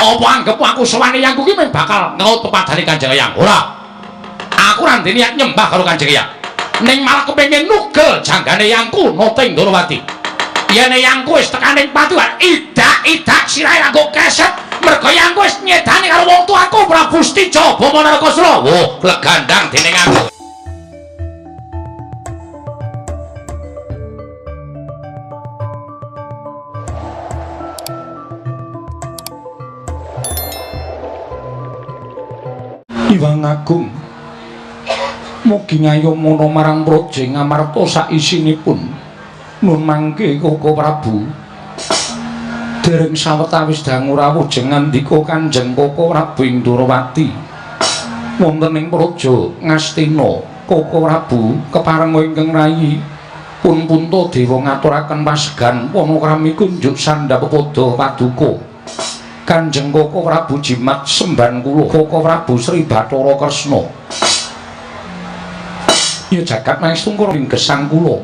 Apa anggepmu aku sowan eyangku ki mung bakal ngeut pepadane Kanjeng Eyang? Ora. Aku ora ndek niat nyembah karo Kanjeng Eyang. Ning malah kepengin nugel janggane eyangku Nata Ndorowati. Yen eyangku wis tekan ing pati, idak-idak sirahe nganggo keset, mergo eyangku wis nyedani karo wong tuaku Prabu Stija Bama Narakasura. Wah, legandang dening aku. Iwang Agung mugi ngayomana marang praja Ngamarta saisinipun. Nun mangke Koko Prabu. Dereng sawetawis dangu rawuh jeng ngandika Kanjeng Koko Prabu ing Ndorowati. Wonten ing praja Ngastina, Koko Prabu keparenga ingkang rayi pun Puntadewa ngaturaken pasegan panakrami kunjuk sandhap pepada paduka. Kanjeng Koko Prabu jimat semban kula Koko Prabu Sri Bathara Kresna. Ya jagat maestungkara ing gesang kula.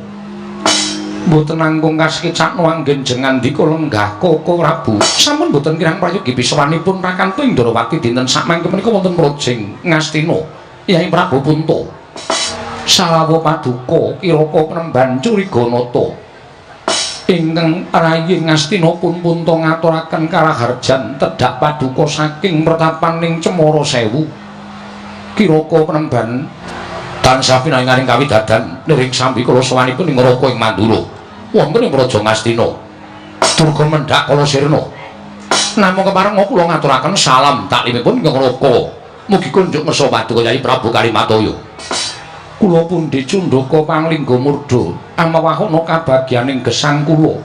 Mboten langkung kasekecakno anggen jeng ngandika lenggah Koko Prabu. Sampun mboten kirang prayogi pisowanipun Rakanto ing Ndorowati dinten sakmangke menika wonten Prajing Ngastina Yai Prabu Punta. Salawa paduka kiraka penemban curiga nata. Ingkang rayi Ngastina pun Punta ngaturaken karaharjan tedhak paduka saking pertapan ing Cemara Sewu. Kiraka penemban tansah pinangaring kawidadan niring sambi kala sowanipun ing Raka ing Mandura. Wonten ing Praja Ngastina. Durga mendhak kala sirna. Namung keparenga kula ngaturaken salam taklimipun ing Raka. Mugi kunjuk ngersa paduka Yai Prabu Kalimataya. Kula pundi cundhaka panglingga murda amawahana kabagyaning gesang kula.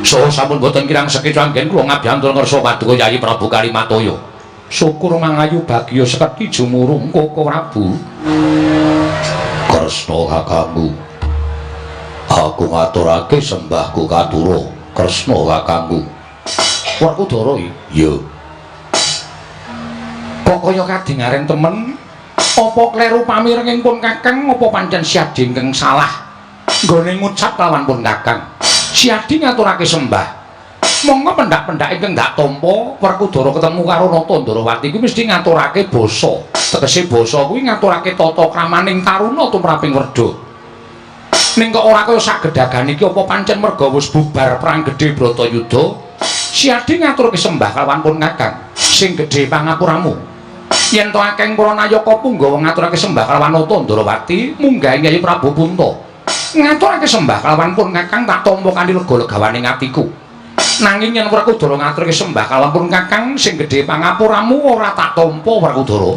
Saha sampun boten kirang sekeca anggen kula ngabyantur ngersa paduka Yai Prabu Kalimataya. Syukur mangayu bagya sekedhi jumurung Koko Prabu. Kresna kakangku, aku ngaturake sembahku katura Kresna kakangku. Werkudara iki? Iya. Kok kaya kadingaren temen? Apa kleru pamirenging pun Kakang apa pancen Siadi ingkang salah nggone ngucap lawan pun Kakang? Siadi ngaturake sembah. Monggo pendak-pendak ingkang ndak tampa Werkudara ketemu karo Nata Ndorowati kuwi mesti ngaturake basa. Tegese basa kuwi ngaturake tata kramaning taruna tumraping werda. Ning kok ora kaya sak gedagan iki apa pancen merga wis bubar perang gedhe Bratayuda? Siadi ngaturake sembah kalawan pun Kakang sing gedhe pangapuramu. Yen to akeh para nayaka punggawa ngaturake sembah kalawan Nata Ndorowati munggahe Kyai Prabu Punta. Ngaturake sembah kalawan pun Kakang tak tampa kanthi lega-legawaning atiku. Nanging yen Werkudara ngaturake sembah kalawan pun Kakang sing gedhe pangapuramu ora tak tampa Werkudara.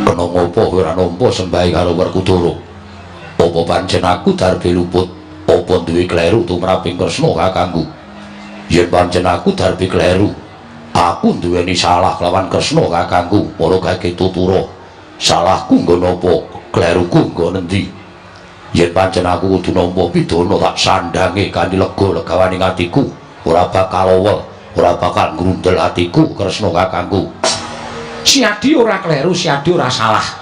Kena ngopo kowe ora nampa sembahe karo Werkudara? Apa pancen aku darbe luput? Apa duwe kleru tumraping Kresna kakangku? Yen pancen aku darbe kleru, aku duweni salah lawan Kresna kakangku, para gage tutura. Salahku nggo napa? Kleruku nggo nendi? Yen pancen aku kudu nampa pidana tak sandhange kanthi lega legawaning atiku, ora bakal owel, ora bakal ngrundel atiku Kresna kakangku. Siadi ora kleru, Siadi ora salah.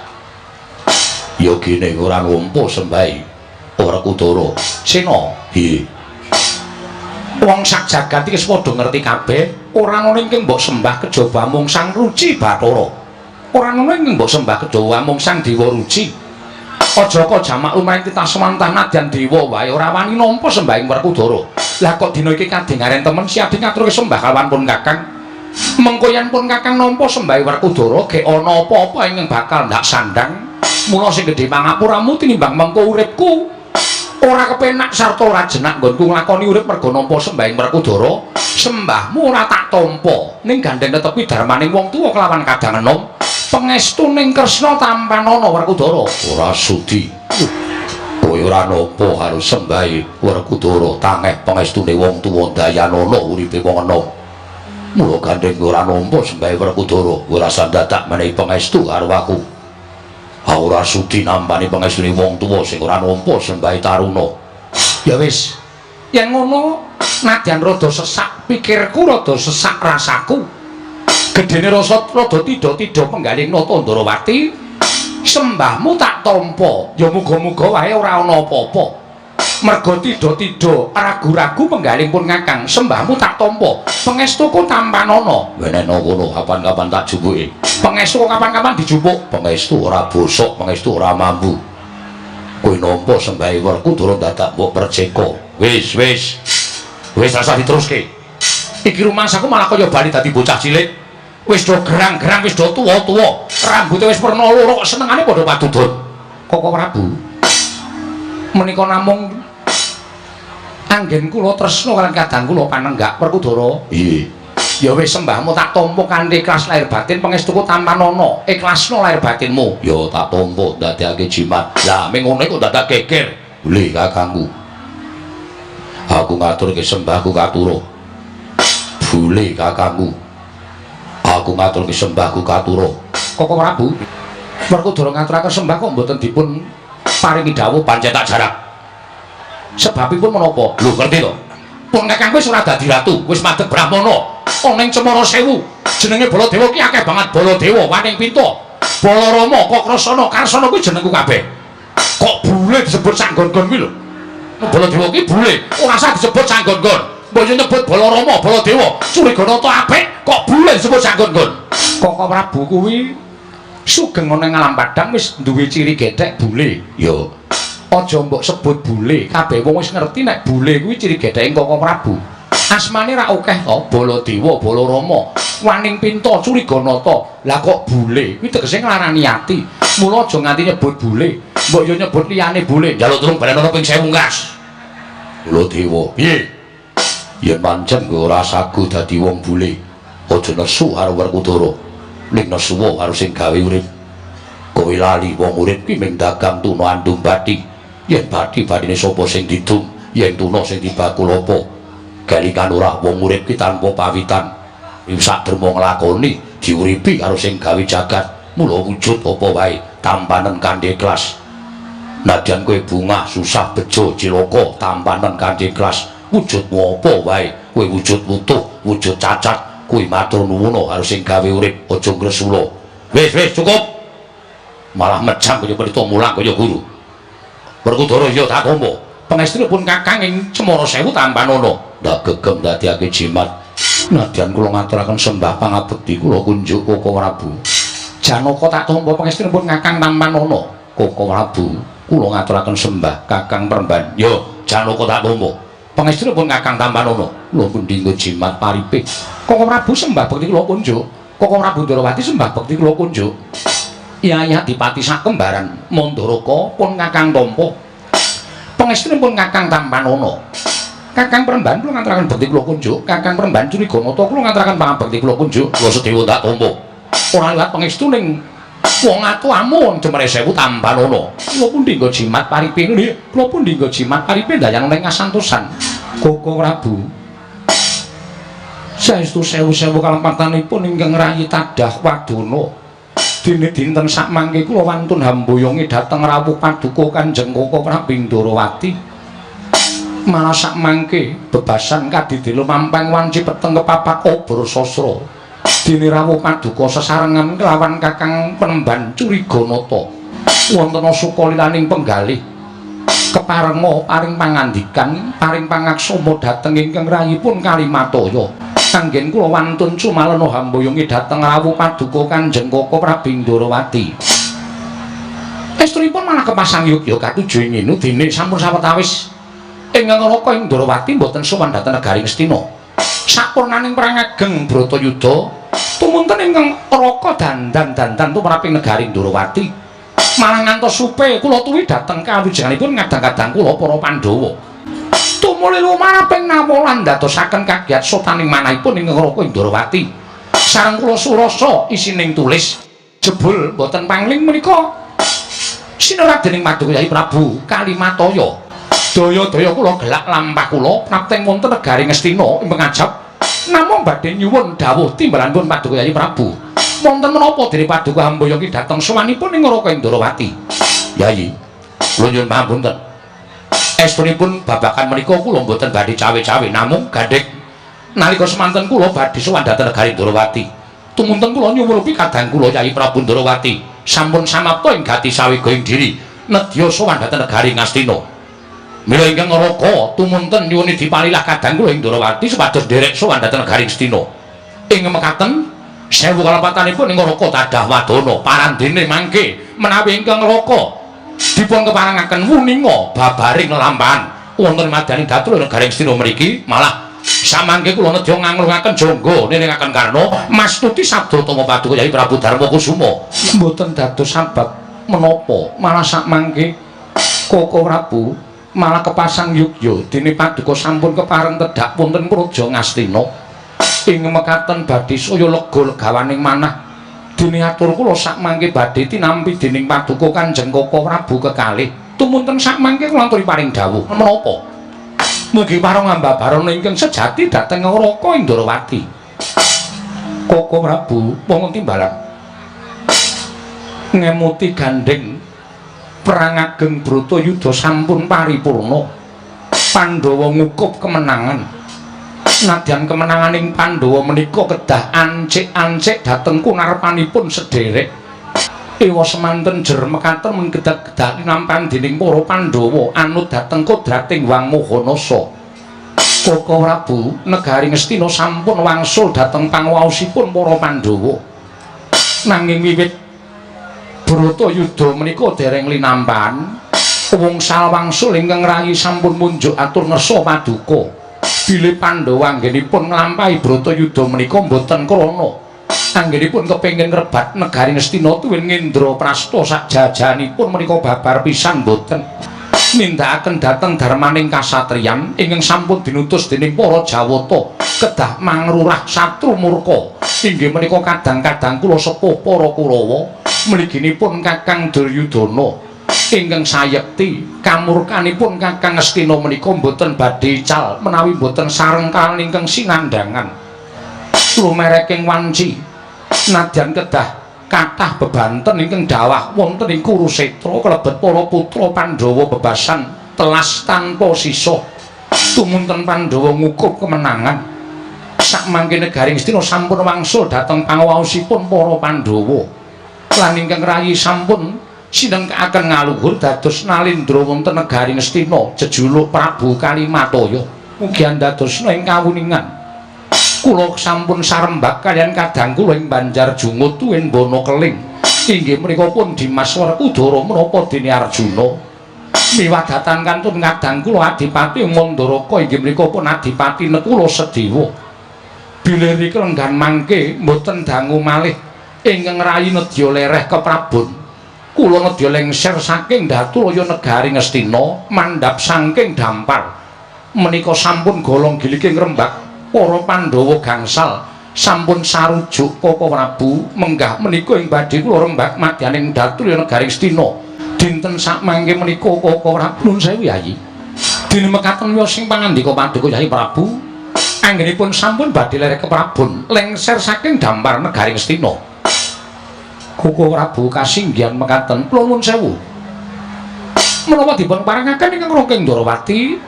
Ya gene ora nampa sembahe Werkudara. Sena, piye? Wong sak jagat iki wis padha ngerti kabeh, ora ana ingkang mbok sembah kejaba mung Sang Ruci Bathara. Ora ana ingkang mbok sembah kejaba mung Sang Dewa Ruci. Aja kok jamak lumayan titaswantah nadyan dewa wae ora wani nampa sembahing Werkudara. Lah kok dina iki kadingaren temen Siadi ngaturke sembah kalawan pun Kakang. Mengko yen pun Kakang nampa sembahe Werkudara gek ana apa-apa ingkang bakal ndak sandhang. Mula sing gedhe pangapuramu tinimbang mengko uripku ora kepenak sarta ora jenak nggonku nglakoni urip merga nampa sembahing Werkudara. Sembahmu ora tak tampa ning gandeng tetepi darmaning wong tuwa kelawan kadang enom. Pangestu ning Kresna tampanana Werkudara. Ora sudi. Kowe ora nampa karo sembahe Werkudara, tangeh pangestune wong tuwa dayanana uripe wong enom. Mula gandeng ora nampa sembahe Werkudara, ora sandadak menehi pangestu karo aku. Ora sudi nampani pangestune wong tuwa sing ora nampa sembahe taruna. Ya wis, yen ngono nadyan rada sesak pikirku, rada sesak rasaku. Gedene rasa rada tidha-tidha penggaling Nata Ndorowati, sembahmu tak tampa. Ya muga-muga wae ora ana apa-apa. Merga tidha-tidha ragu-ragu penggaling pun Kakang, sembahmu tak tampa. Pangestuku tampanana. Wenena kono kapan-kapan tak jupuke. Pangestu kapan-kapan dijupuk. Pangestu ora bosok, pangestu ora mambu. Kowe nampa sembahe Werkudara dadak mbok perceka. Wis, wis. Wis rasah diteruske. Iki rumangsaku malah kaya bali dadi bocah cilik. Wis do gerang-gerang, wis do tuwa-tuwa. Rambute wis werna loro kok senengane padha padudon. Koko Prabu. Menika namung anggen kula tresna kaliyan kadang kula panenggak Werkudara. Iya. Ya wis sembahmu tak tampa kanthi ikhlas lahir batin, pangestuku tampanana. Ikhlasno lahir batinmu. Ya tak tampa ndadekake jimat. Lah ming ngono iku dadak geger. Boleh kakangku. Aku ngaturke sembahku katura. Boleh kakangku. Aku ngaturke sembahku katura. Koko Prabu. Werkudara ngaturaken sembah kok mboten dipun paringi dawuh pancen tak jarak. Sebabipun menapa? Lho ngerti to? Pun kakang wis ora dadi ratu, wis madeg brahmana. Ana ing Cemara Sewu. Jenenge Baladewa ki akeh banget Baladewa, Waning Pinta, Balarama, Kakrasana, Karsana kuwi jenengku kabeh. Kok bule disebut sanggon-gon kuwi lho. Baladewa ki bule, ora usah disebut sanggon-gon. Mbok yo nyebut Balarama, Baladewa, Curiganata apik, kok bule disebut sanggon-gon. Koko Prabu kuwi sugeng ana ing alam padang wis duwe ciri gethek bule. Ya aja mbok sebut bule, kabeh wong wis ngerti nek bule kuwi ciri getheke Koko Prabu. Asmane ra akeh to, Baladewa, Balarama, Waning Pinta, Curiganata. Lah kok bule kuwi tegese nglarani ati. Mula aja nganti nyebut bule, mbok yo nyebut liyane bule. Njaluk tulung balenono ping 1000 gas. Baladewa, piye? Yen pancen kowe ora sagu dadi wong bule, aja nesu karo Werkudara. Ning nesuwa karo sing gawe urip. Kowe lali wong urip ki ming dagang tuna andum bathi. Yen bathi bathine sapa sing didum, yen tuna sing dibakul apa? Galikan ora wong urip ki tanpa pawitan. Sak derma nglakoni diuripi karo sing gawe jagat. Mula wujud apa wae tampanen kanthi ikhlas. Nadyan kowe bungah, susah, bejo, cilaka, tampanen kanthi ikhlas. Wujudmu apa wae, kowe wujud wutuh, wujud cacat, kowe matur nuwun karo sing gawe urip, aja ngresula. Wis, wis cukup. Malah mejang kaya pendeta mulang kaya guru. Werkudara ya tak tampa. Pangestunipun Kakang ing Cemara Sewu tampanana. Ndak gegem ndadekake jimat. Nadyan kula ngaturaken sembah pangabekti kula kunjuk Koko Prabu. Janaka tak tampa pangestunipun Kakang tampanana. Koko Prabu, kula ngaturaken sembah Kakang Premban. Yo, Janaka tak tampa. Pangestunipun Kakang tampanana. Kula pundi nggo jimat paripe. Koko Prabu sembah bekti kula kunjuk. Koko Prabu Ndorowati sembah bekti kula kunjuk. Yai Adipati sakembaran Mandaraka pun Kakang tampa. Pangestunipun Kakang tampanana. Kakang Premban kula ngaturaken bekti kula kunjuk. Kakang Premban Curiganata kula ngaturaken pangabekti kula kunjuk. Kula Sedewa tak tampa. Ora liwat pangestu ning wong atuamu wong Cemara Sewu tampanana. Kula pundi nggo jimat paripe ngene. Kula pundi nggo jimat paripe ndayang ning kasantosan. Koko Prabu. Saestu sewu-sewu kalempatanipun ingkang rayi tadah wadana. Dene dinten sakmangke kula wantun hamboyongi dhateng rawuh paduka Kanjeng Koko Prabu Ndorowati. Malah sakmangke bebasan kadidelo mampang wanci peteng kepapak obor sasra. Dene rawuh paduka sesarengan kelawan Kakang Penemban Curiganata. Wonten sukalilaning penggalih keparenga paring pangandikan paring pangaksama dhateng ingkang rayipun Kalimataya. Anggen kula wantun cumalena hamboyongi dhateng rawuh paduka Kanjeng Koko Prabu Ndorowati. Estunipun malah kepasang yogya katuju ing ngene dene sampun sawetawis ingkang Raka ing Ndorowati mboten sowan dhateng negari Ngastina. Sapurnaning perang ageng Bratayuda tumunten ingkang Raka dandan-dandan tumraping negari Ndorowati. Malah ngantos supe kula tuwi dhateng kawijenganipun ngadang-kadang kula para Pandhawa. Tumuli lumaraping nawolan ndadosaken kagiat sotaning manahipun ingkang Raka ing Ndorowati. Sareng kula surasa isining tulis jebul mboten pangling menika sinerat dening Paduka Yai Prabu Kalimataya. Daya-daya kula gelak lampah kula prapteng wonten negari Ngastina ing pengajap namung badhe nyuwun dawuh timbalanipun Paduka Yai Prabu. Wonten menapa dene Paduka hamboyongi dhateng sowanipun ing Raka ing Ndorowati? Yai, kula nyuwun pangapunten. Estunipun babakan menika kula mboten badhe cawe-cawe namung gandheng nalika semanten kula badhe sowan dhateng negari Ndorowati. Tumunten kula nyuwun kadang kula Yai Prabu Ndorowati sampun samapta ing gati sawega ing diri nedya sowan dhateng negari Ngastina. Mila ingkang Raka tumunten nyuwun dipalilah kadang kula ing Ndrawati supados nderek sowan dhateng negari Ngastina. Ing mekaten sewu kalepatanipun ing Raka tadah wadana parandene mangke menawi ingkang Raka dipun keparengaken wuninga babaring lelampahan wonten madyaning datul negari Ngastina mriki malah samangke kula nedya nganglungaken jangga niningaken Karna mastuti sabda tama paduka Yai Prabu Darma Kusuma mboten dados sabab menapa malah samangke Koko Prabu malah kepasang yugya dene paduka sampun kepareng tedhak wonten Praja Ngastina ing mekaten badhe saya lega legawaning manah dene atur kula sakmangke badhe tinampi dening paduka Kanjeng Koko Prabu kekalih tumunten sakmangke kula aturi paring dawuh menapa mugi pareng ambabarana ingkang sejati dhateng Raka Indrawati. Koko Prabu wonten timbalan ngemuti gandheng perang ageng Bratayuda sampun paripurna. Pandhawa ngukup kemenangan. Nadyan kemenanganing Pandhawa menika kedah ancik-ancik dhateng kunarpanipun sederek. Ewa semanten jer mekaten mengkedah-kedah linampan dening para Pandhawa anut dhateng kodrating Wang Mahanasa. Koko Prabu negari Ngastina sampun wangsul dhateng pangwaosipun para Pandhawa. Nanging wiwit Bratayuda menika dereng linampan, wungsal wangsul ingkang rayi sampun munjuk atur ngersa paduka. Bilih Pandhawa anggenipun nglampahi Bratayuda menika mboten krana anggenipun kepengin ngrebat negari Ngastina tuwin Ngendraprasta sakjajanipun menika babar pisan mboten nindakaken dhateng darmaning kasatriyan ingkang sampun dinutus dening para Jawata kedah mangrurah satru murka inggih menika kadang-kadang kula sepuh para Kurawa mliginipun Kakang Duryudana ingkang sayekti kamurkanipun Kakang Ngastina menika mboten badhe ical menawi mboten sareng kaliyan ingkang sinandhangan lumereking wanci nadyan kedah kathah bebanten ingkang dawah wonten ing Kurusetra kalebet para putra Pandhawa bebasan telas tanpa sisa tumunten Pandhawa ngukup kemenangan sakmangke negari Ngastina sampun wangsul dhateng pangawaosipun para Pandhawa lan ingkang rayi sampun sinengkaken ngaluhur dados Nalindra wonten negari Ngastina jejuluk Prabu Kalimataya mugi andadosna ing kawuningan kula sampun sarembak kaliyan kadang kula ing Banjar Jungut tuwin Bono Keling inggih menika pun Dimas Werkudara menapa dene Arjuna miwadatan kantun kadang kula Adipati Mandaraka inggih menika pun Adipati Nekula Sedewa bilih riki lenggan mangke mboten dangu malih ingkang rayi nedya lereh keprabon kula nedya lengser saking Datulaya negari Ngastina mandhap saking dampar menika sampun golong giliking rembak para Pandhawa gangsal sampun sarujuk Koko Prabu menggah menika ing badhe kula rembak madyaning Datulaya negari Ngastina dinten sakmangke menika Koko Prabu nuwun sewu Yayi dene mekaten wiyos sing pangandika paduka Yayi Prabu anggenipun sampun badhe lereh keprabon lengser saking dampar negari Ngastina Koko Prabu kasinggihan mekaten kula nuwun sewu menapa dipun parengaken ingkang Raka Indrawati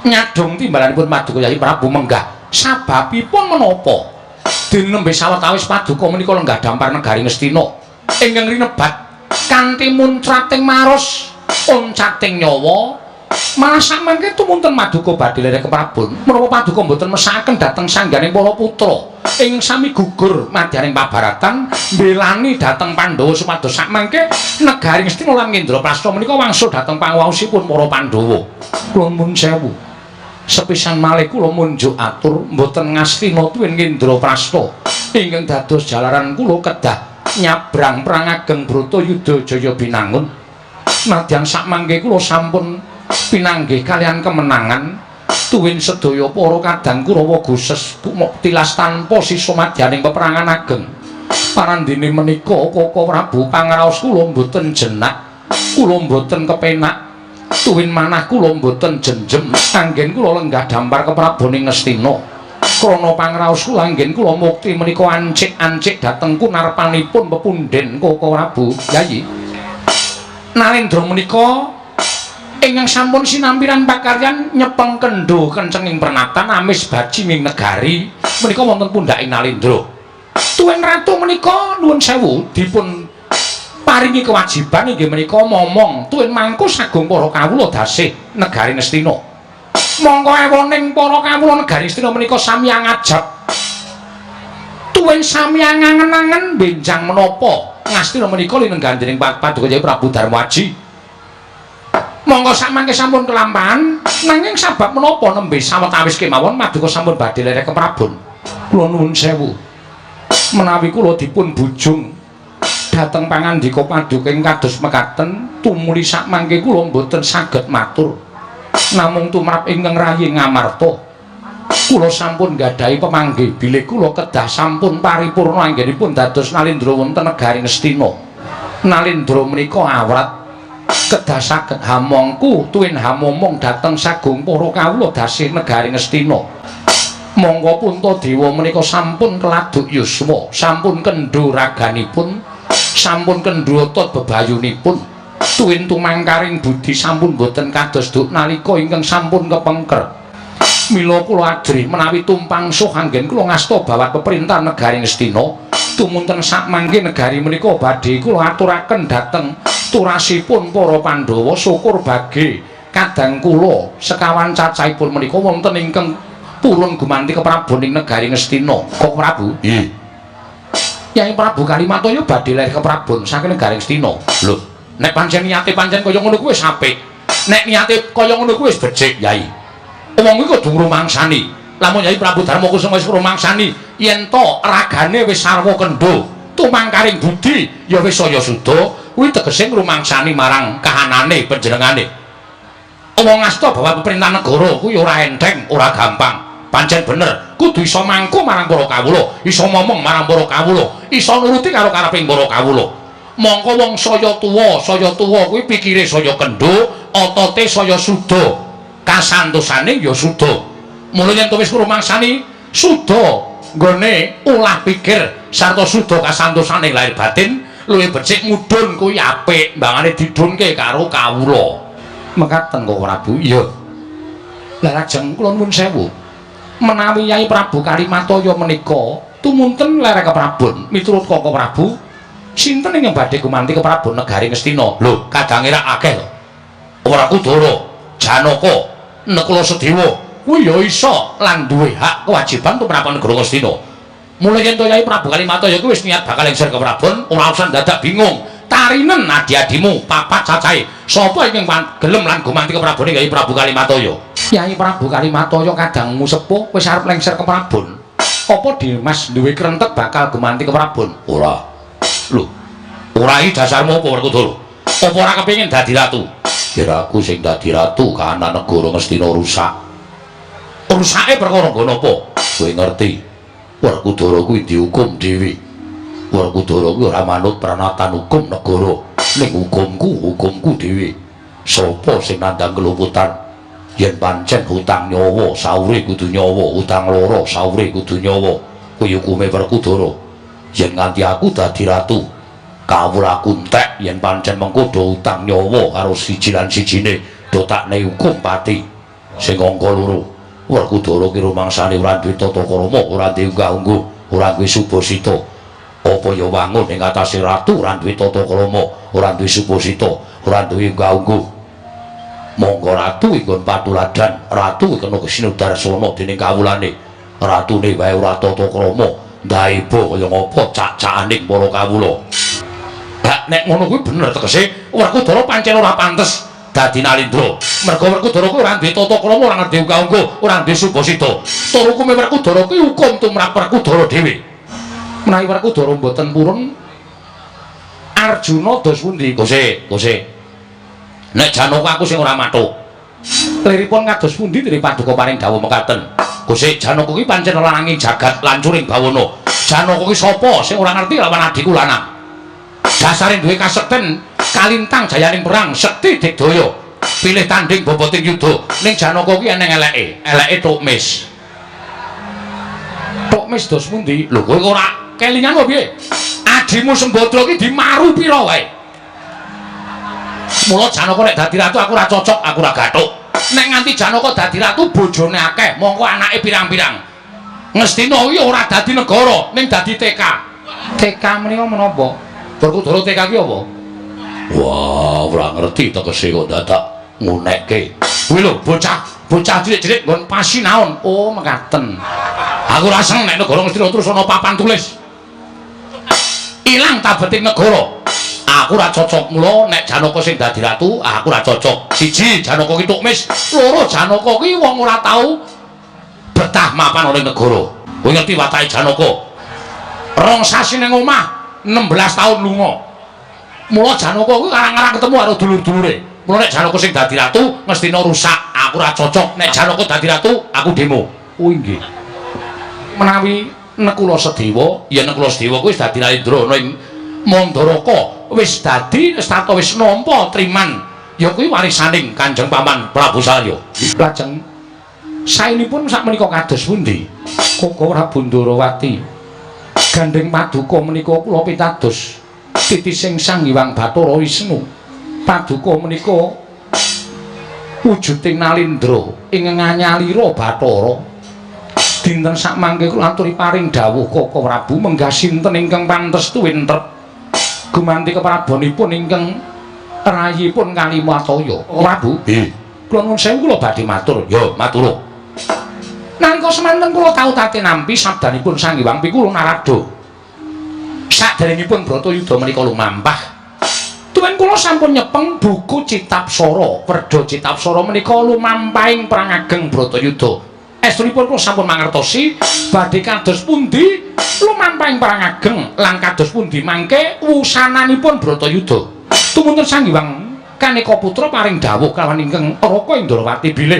nyadong timbalanipun paduka Yayi Prabu menggah sababipun menapa dene nembe sawetawis paduka menika lenggah dampar negari Ngastina ingkang rinebat kanthi muncrating maros oncating nyawa malah samangke tumunten paduka badhe lereh keprabon menapa paduka mboten mesakaken dhateng sangganing para putra ing sami gugur madyaning pabaratan mbelani dhateng Pandhawa supados sakmangke negari Ngastina lan Ngendraprasta menika wangsul dhateng panguwaosipun para Pandhawa kula nuwun sewu sepisan malih kula munjuk atur mboten Ngastina tuwin Ngendraprasta ingkang dados jalaran kula kedah nyabrang perang ageng Bratayuda Jaya Binangun nadyan sakmangke kula sampun pinanggih kaliyan kemenangan tuwin sedaya para kadang Kurawa goses tilas tanpa sisa madyaning peperangan ageng parandene menika Koko Prabu pangraos kula mboten jenak kula mboten kepenak tuwin manah kula mboten jenjem anggen kula lenggah dampar keprabone Ngastina krana pangraos kula anggen kula mukti menika ancik-ancik dhateng kunarpanipun pepundhen Koko Prabu Yayi Nalendra menika ingkang sampun sinampiran pakaryan nyepeng kendho kencenging pernatan amis bajinging negari menika wonten pundhaking Nalendra. Tuwin ratu menika nuwun sewu dipun Paringi kewajiban inggih menika momong tuwin mangku sagung para kawula dasih negari Ngastina. Mongko ewoning para kawula negari Ngastina menika sami ngajab tuwin sami angen-angen benjang menapa Ngastina menika linenggahan dening Paduka Kyai Prabu Darmaji. Monggo samangke sampun kelampahan, nanging sabab menapa nembe sawetawis kemawon maduka sampun badhe lerek keprabon. Kula nuwun sewu. Menawi kula dipun bujung dhateng pangandika paduka ing kados mekaten, tumuli sakmangke kula mboten saged matur. Namung tumrap ingkang rayi Ngamarta, kula sampun gadahi pemanggih bilih kula kedah sampun paripurna anggenipun dados nalindra wonten negari Ngastina. Nalindra menika awrat kedah saged hamongku tuwin hamomong dhateng sagung para kawula dasih negari Ngastina. Mongko Puntadewa menika sampun keladuk yuswa, sampun kendho raganipun, sampun kendho otot bebayunipun, tuwin tumangkaring budi sampun boten kados duk nalika ingkang sampun kepengker. Mila kula ajrih menawi tumpang suh anggen kula ngasta bawat peperintahan negari Ngastina, tumunten sakmangke negari menika badhe kula aturaken dhateng turasipun para Pandhawa, syukur bage kadang kula sekawan cacahipun menika wonten ingkang purun gumanti keprabon ing negari Ngastina. Kok Prabu? Nggih. Yai Prabu Kalimataya badhe ler keprabon saking negari Ngastina. Lho, nek pancen niate pancen kaya ngono kuwi wis apik. Nek niate kaya ngono kuwi wis becik, Yai. Wong kuwi kudu ngrumangsani. Lamun Yai Prabu Darma Kusuma wis ngrumangsani yen to ragane wis sarwa kendho, tumangkaring budi ya wis saya suda, kuwi tegese ngrumangsani marang kahanane panjenengane. Wong ngasta bahwa pemerintahan negara kuwi ora enteng, ora gampang. Pancen bener, kudu iso mangku marang para kawula, iso momong marang para kawula, iso nuruti karo kareping para kawula. Mongko wong saya tuwa kuwi pikire saya kendho, otote saya suda, kasantosane ya suda. Mula yen to wis ngrumangsani suda nggone ulah pikir sarta suda kasantosane lahir batin, luwih becik mudhun kuwi apik, mbangane didhunke karo kawula. Mekaten kok Prabu? Iya. Lah lajeng kula nuwun sewu. Menawi Yai Prabu Kalimataya menika tumunten lerek keprabon miturut Koko Prabu, sinten ingkang badhe gumanti keprabon negari Ngastina? Lho, kadange rak akeh to. Werkudara, Janaka, Nakula Sadewa kuwi ya iso lan duwe hak kewajiban tumrap negara Ngastina. Mula yen to Yai Prabu Kalimataya kuwi wis niat bakal lengser keprabon, ora usah dadak bingung. Tarinen adi-adimu papat cacahe. Sapa ingkang gelem lan gumanti keprabone Yai Prabu Kalimataya? Yai Prabu Kalimataya kadangmu sepuh wis arep lengser keprabon. Apa Dimas duwe krentek bakal gumanti keprabon? Ora. Lho, ora iki dasarmu apa Werkudara? Apa ora kepengin dadi ratu? Yen aku sing dadi ratu, kahanan negara Ngastina rusak. Rusake perkara nggo napa? Kowe ngerti? Werkudara kuwi dihukum dhewe. Werkudara kuwi ora manut pranatan hukum negara. Ning hukumku, hukumku dhewe. Sapa sing nandhang keluputan? Yen pancen hutang nyawa, saure kudu nyawa, hutang loro, saure kudu nyawa. Kuwi hukume Werkudara. Yen nganti aku dadi ratu, kawulaku entek yen pancen mengko do hutang nyawa karo siji lan sijine, do takne hukum pati. Sing angka loro, Werkudara ki rumangsane ora duwe tata krama, ora duwe unggah-ungguh, ora duwe subasita. Apa ya wangun ing atase ratu ora duwe tata krama, ora duwe subasita, ora duwe unggah-ungguh. Monggo ratu inggon patuladan, ratu kena sinudarsana dening kawulane. Ratune wae ora tata krama, ndaeba kaya ngapa cak-cakaning para kawula. Lah nek ngono kuwi bener tegese Werkudara pancen ora pantes dadi nalindra. Merga Werkudara kuwi ora duwe tata krama, ora ngerti unggah-ungguh, ora duwe subasita. Tur hukume Werkudara kuwi hukum tumrap Werkudara dhewe. Menawi Werkudara mboten purun, Arjuna dos pundi? Gose, gose. Nek Janaka aku sing ora mathuk. Liripun kados pundi dene paduka paring dawuh mekaten? Gose, Janaka kuwi pancen lananging jagat lancuring bawana. Janaka kuwi sapa sing ora ngerti lawan adhiku lanang? Dasare duwe kasekten kalintang jayaning perang, sekti digdaya. Pilih tanding boboting yuda. Ning Janaka kuwi eneng eleke, eleke tok mis. Tok mis dos pundi? Lho kowe ora kelingan apa piye? Adimu Sembadra ki dimaru pira wae? Mula Janaka nek dadi ratu aku ora cocok, aku ora gathuk. Nek nganti Janaka dadi ratu bojone akeh, mongko anake pirang-pirang. Ngastina kuwi ora dadi negara, ning dadi TK. TK menika menapa? Werkudara TK ki apa? Wah, ora ngerti tegese kok dadak ngunekke. Kuwi lho bocah, bocah cilik-cilik nggon pasinaon. Oh, mekaten. Aku ora seneng nek negara Ngastina terus ana papan tulis. Ilang tabeting negara. Aku ora cocok mula nek Janaka sing dadi ratu, aku ora cocok. Siji, Janaka ki tukmis, loro Janaka ki wong ora tau betah mapan ana ing negara. Kowe ngerti watake Janaka? Rong sasi ning omah, 16 tahun lunga. Mula Janaka kuwi arang-arang ketemu karo dulur-dulure. Mula nek Janaka sing dadi ratu, Ngastina rusak. Aku ora cocok nek Janaka dadi ratu, aku demo. Oh inggih. Menawi Nekula Sedewa, ya Nekula Sedewa kuwi wis dadi Narendra ana ing Mandaraka, wis dadi wis tata wis nampa triman. Ya kuwi warisaning Kanjeng Paman Prabu Salya. Lajeng saenipun sakmenika kados pundi? Koko Prabu Ndorowati. Gandheng paduka menika kula pitados titising Sang Hyang Bathara Wisnu. Paduka menika wujuding nalindra ingkang nganyalira Bathara. Dinten sakmangke kula aturi paring dawuh Koko Prabu menggah sinten ingkang pantes tuwin trep gumanti keprabonipun ingkang rayipun Kalimataya. Prabu, nggih. Kula nuwun sewu kula badhe matur. Ya, matur. Nalika semanten kula tau tate nampi sabdanipun Sang Hyang Pikulu Narada. Saderengipun Bratayuda menika lumampah, tuwin kula sampun nyepeng buku Citapsara. Werda Citapsara menika lumampahing perang ageng Bratayuda. Estunipun kula sampun mangertosi badhe kados pundi lumampahing perang ageng lan kados pundi mangke wusananipun Bratayuda. Tumunten Sang Hyang Kaneka Putra paring dawuh kalawan ingkang Raka Indrawati bilih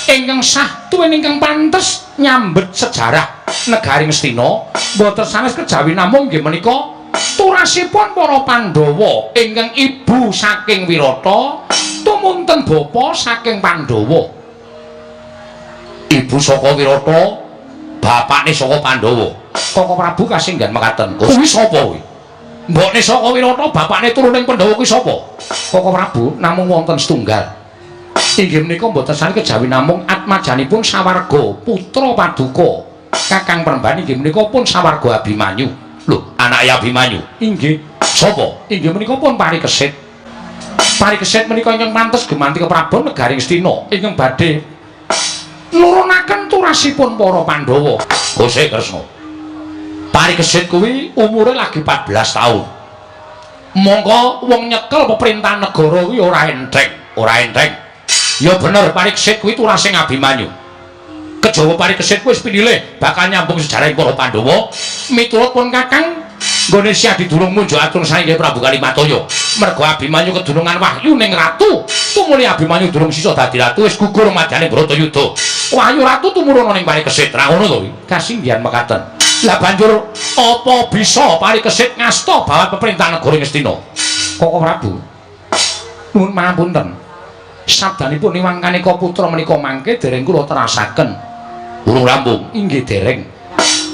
ingkang sah tuwin ingkang pantes nyambet sejarah negari Ngastina mboten sanes kejawi namung inggih menika turasipun para Pandhawa ingkang ibu saking Wirata tumunten bapa saking Pandhawa. Ibu saka Wirata, bapakne saka Pandhawa. Koko Prabu kasinggan mekaten. Kuwi sapa kuwi? Mbokne saka Wirata, bapakne turuning Pandhawa kuwi sapa? Koko Prabu namung wonten setunggal. Inggih menika mboten sanes kejawi namung atmajanipun sawarga putra paduka Kakang Premban inggih menika pun sawarga Abimanyu. Lho, anake Abimanyu. Inggih. Sapa? Inggih menika pun Parikesit. Parikesit menika ingkang pantes gumanti keprabon negari Ngastina ingkang badhe nurunaken turasipun para Pandhawa. Gusti Kresna. Parikesit kuwi umure lagi 14 taun. Mongko wong nyekel peperintahan negara kuwi ora enteng, ora enteng. Ya bener Parikesit kuwi turasing Abimanyu. Kejawa Parikesit kuwi wis pinilih bakal nyambung sejarah para Pandhawa. Miturut pun Kakang nggone Syah didurung munjuk atur saking Prabu Kalimataya. Mergo Abimanyu kedunungan wahyu ning ratu. Tumuli Abimanyu durung sisa dadi ratu wis gugur madyane Bratayuda. Wahyu ratu tumurun ning Parikesit. Ra ngono to kuwi? Kasinggihan mekaten. Lah banjur apa bisa Parikesit ngasta bawat peperintahan negara Ngastina? Koko Prabu. Nuwun pangapunten. Sabdanipun Iwang Kaneka Putra menika mangke dereng kula terasaken. Urung rampung. Inggih dereng.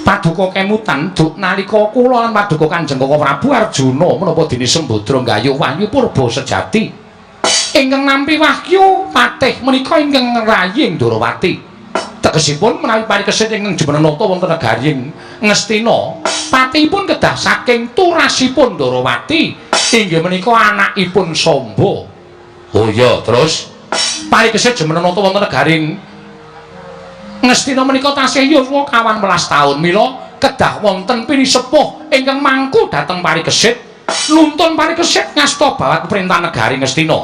Paduka kemutan duk nalika kula lan paduka Kanjeng Koko Prabu Arjuna menapa dene Sembadra nggayuh wahyu purba sejati. Ingkang nampi wahyu patih menika ingkang rayi Ndorowati. Tegesipun menawi Parikesit ingkang jumeneng nata wonten negari Ngastina, patihipun kedah saking turasipun Ndorowati inggih menika anakipun Samba. Oh iya, terus Parikesit jumeneng nata wonten negari Ngastina menika tasih yuswa 18 taun, mila kedah wonten pinisepuh ingkang mangku dhateng Parikesit nuntun Parikesit ngasta bawat peperintahan negari Ngastina.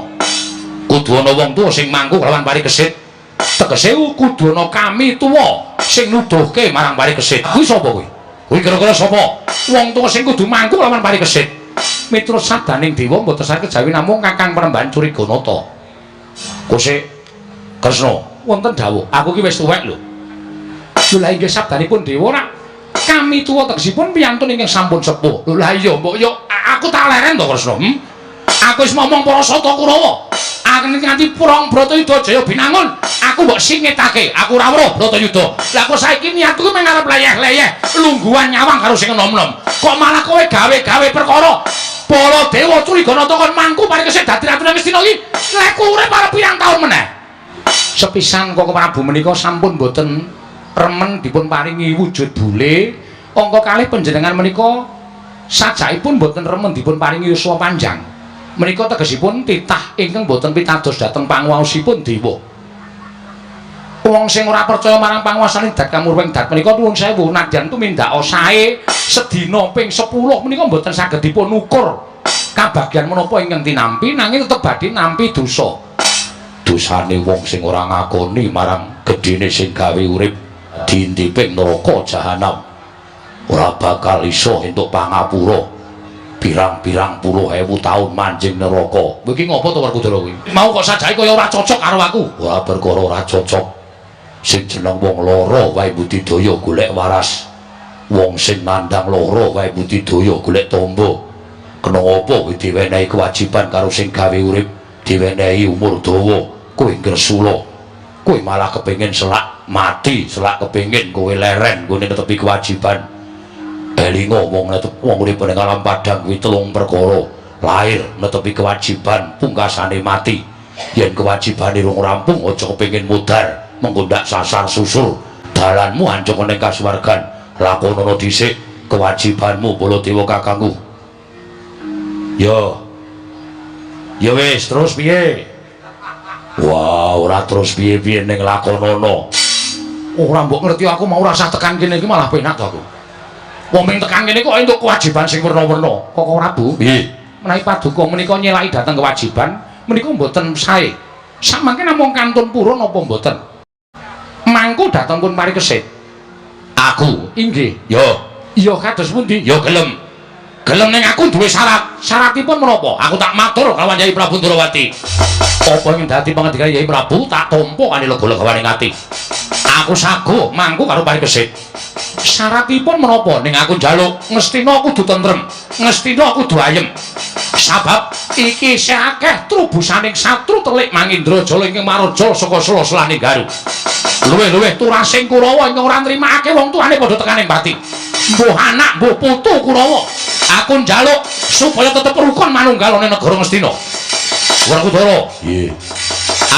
Kudu ana wong tuwa sing mangku kelawan Parikesit. Tegese kudu ana kami tuwa sing nuduhke marang Parikesit. Kuwi sapa kuwi? Kuwi kira-kira sapa? Wong tuwa sing kudu mangku lawan Parikesit. Miturut sabdaning dewa mboten saged kejawi namung Kakang Premban Curiganata. Kose Kresna, wonten dawuh, aku ki wis tuwek lho. Lho lah inggih sabdanipun dewa rak kami tuwa tegesipun piyantun ingkang sampun sepuh. Lho lah iya mbok yo aku tak leren to Kresna. Aku wis momong para Sata Kurawa. Aku nganti prong Bratayuda Jaya Binangun, aku mbok singitake. Aku ora weruh Bratayuda. Lah kok saiki niatku mung arep leyeh-leyeh lungguhan nyawang karo sing enom-enom. Kok malah kowe gawe-gawe perkara Baladewa Curiganata kon mangku Parikesit dadi ratu nang Ngastina iki. Lek urip arep pirang taun meneh. Sepisan Koko Prabu menika sampun boten remen dipun paringi wujud bule. Angka kalih panjenengan menika Sajakipun boten remen dipun paringi yuswa panjang. Menika tegesipun titah ingkang boten pitados dhateng panguwaosipun dewa. Wong sing ora percaya marang panguwasane dat kamurwing dat menika nuwun sewu nadyan tumindak sae sedina ping 10 menika mboten saged dipun ukur kabagyan menapa ingkang tinampi nanging tetep badhe nampi dosa. Dosane wong sing ora ngakoni marang gedhene sing gawe urip diintiping neraka jahanam. Ora bakal iso entuk pangapura. Pirang-pirang puluh ewu taun manjing neraka. Kowe iki ngopo to Werkudara kuwi? Mau kok sajake kaya ora cocok karo aku. Ora perkara ora cocok. Sing jeneng wong lara wae budidaya golek waras. Wong sing nandhang lara wae budidaya golek tamba. Kena apa kowe diwenehi kewajiban karo sing gawe urip, diwenehi umur dawa, kowe ngresula. Kowe malah kepengin selak mati, selak kepengin kowe leren nggone netepi kewajiban. Elinga wong netep wong urip ning alam padhang kuwi telung perkara. Lahir netepi kewajiban, pungkasane mati. Yen kewajibane rung rampung aja kepengin mudhar, mengko ndak sasar susur. Dalanmu ancuk ning kasuwargan. Lakonono dhisik kewajibanmu Baladewa kakangku. Yo. Ya wis, terus piye? Wah, ora terus piye-piye ning lakonono. Ora mbok ngerti aku mau ora usah tekan kene iki malah penak to aku. Wong ping tekan kene kok entuk kewajiban sing werna-werna. Kok ora, Bu? Piye? Menawi paduka menika nyelaki dhateng kewajiban menika mboten sae. Samangke namung kantun purun apa mboten? Mangku dhateng pun Parikesit. Aku inggih. Yo. Iya kados pundi? Yo gelem. Gelem ning aku duwe syarat. Syaratipun menapa? Aku tak matur kalawan Yai Prabu Ndrawati. Apa ing dadi pangandikan Yai Prabu tak tampa kanthi lega-legawaning ati. Aku saguh mangku karo Parikesit. Syaratipun menapa? Ning aku njaluk Ngastina kudu tentrem, Ngastina kudu ayem. Sabab iki isih akeh trubusaning satru telik Mangindrajala ingkang maraja saka sela-selaning Garu. Luwih-luwih turasing Kurawa ingkang ora nrimake wong tuane padha tekaning pati. Mbuh anak, mbuh putu Kurawa. Aku njaluk supaya tetep rukun manunggal ana negara Ngastina. Werkudara, nggih.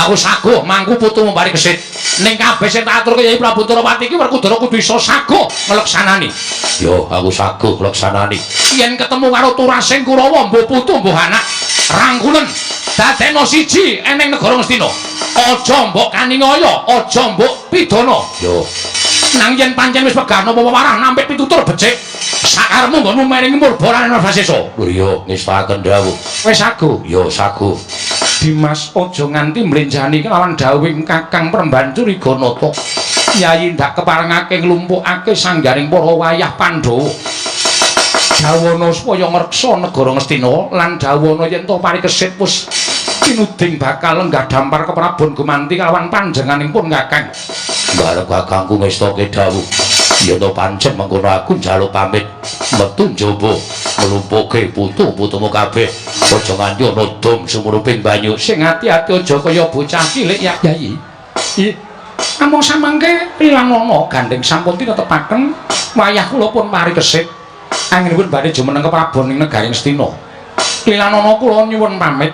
Aku saguh mangku putumu Parikesit. Ning kabeh sing tak aturke Yai Prabu Ndrawati iki Werkudara kudu iso saguh ngleksanani. Yo, aku saguh ngleksanani. Yen ketemu karo turasing Kurawa, mbuh putu mbuh anak, rangkulen dadekno siji eneng negara Ngastina. Aja mbok kaningaya, aja mbok pidana. Yo. Nang yen pancen wis wegah napa wewarah nampik pitutur becik, sakarepmu nggonmu mering murba lan Vasesa. Lho iya, ngestakaken dawuh. Wis saguh. Yo saguh. Dimas aja nganti mlenjani kelawan dawuhing Kakang Premban Curiganata. Yayi ndak keparengake nglumpukake sanggaring para wayah Pandhawa. Dawana supaya ngreksa negara Ngastina lan dawana yen to Parikesit wis tinuding bakal lenggah dampar keprabon gumanti kalawan panjenenganing pun Kakang. Barep kakangku ngestake dawuh. Yen to pancen mengkono aku njaluk pamit metu njaba nglumpukke putu-putumu kabeh. Aja nganti ana dom sumuruping banyu. Sing ati-ati aja kaya bocah cilik ya Yayi. Ih, amung samangke pilangana gandeng sampun tinetepaken wayah kula pun Parikesit. Anggenipun badhe jumeneng keprabon ing negari Ngastina. Lilanana kula nyuwun pamit.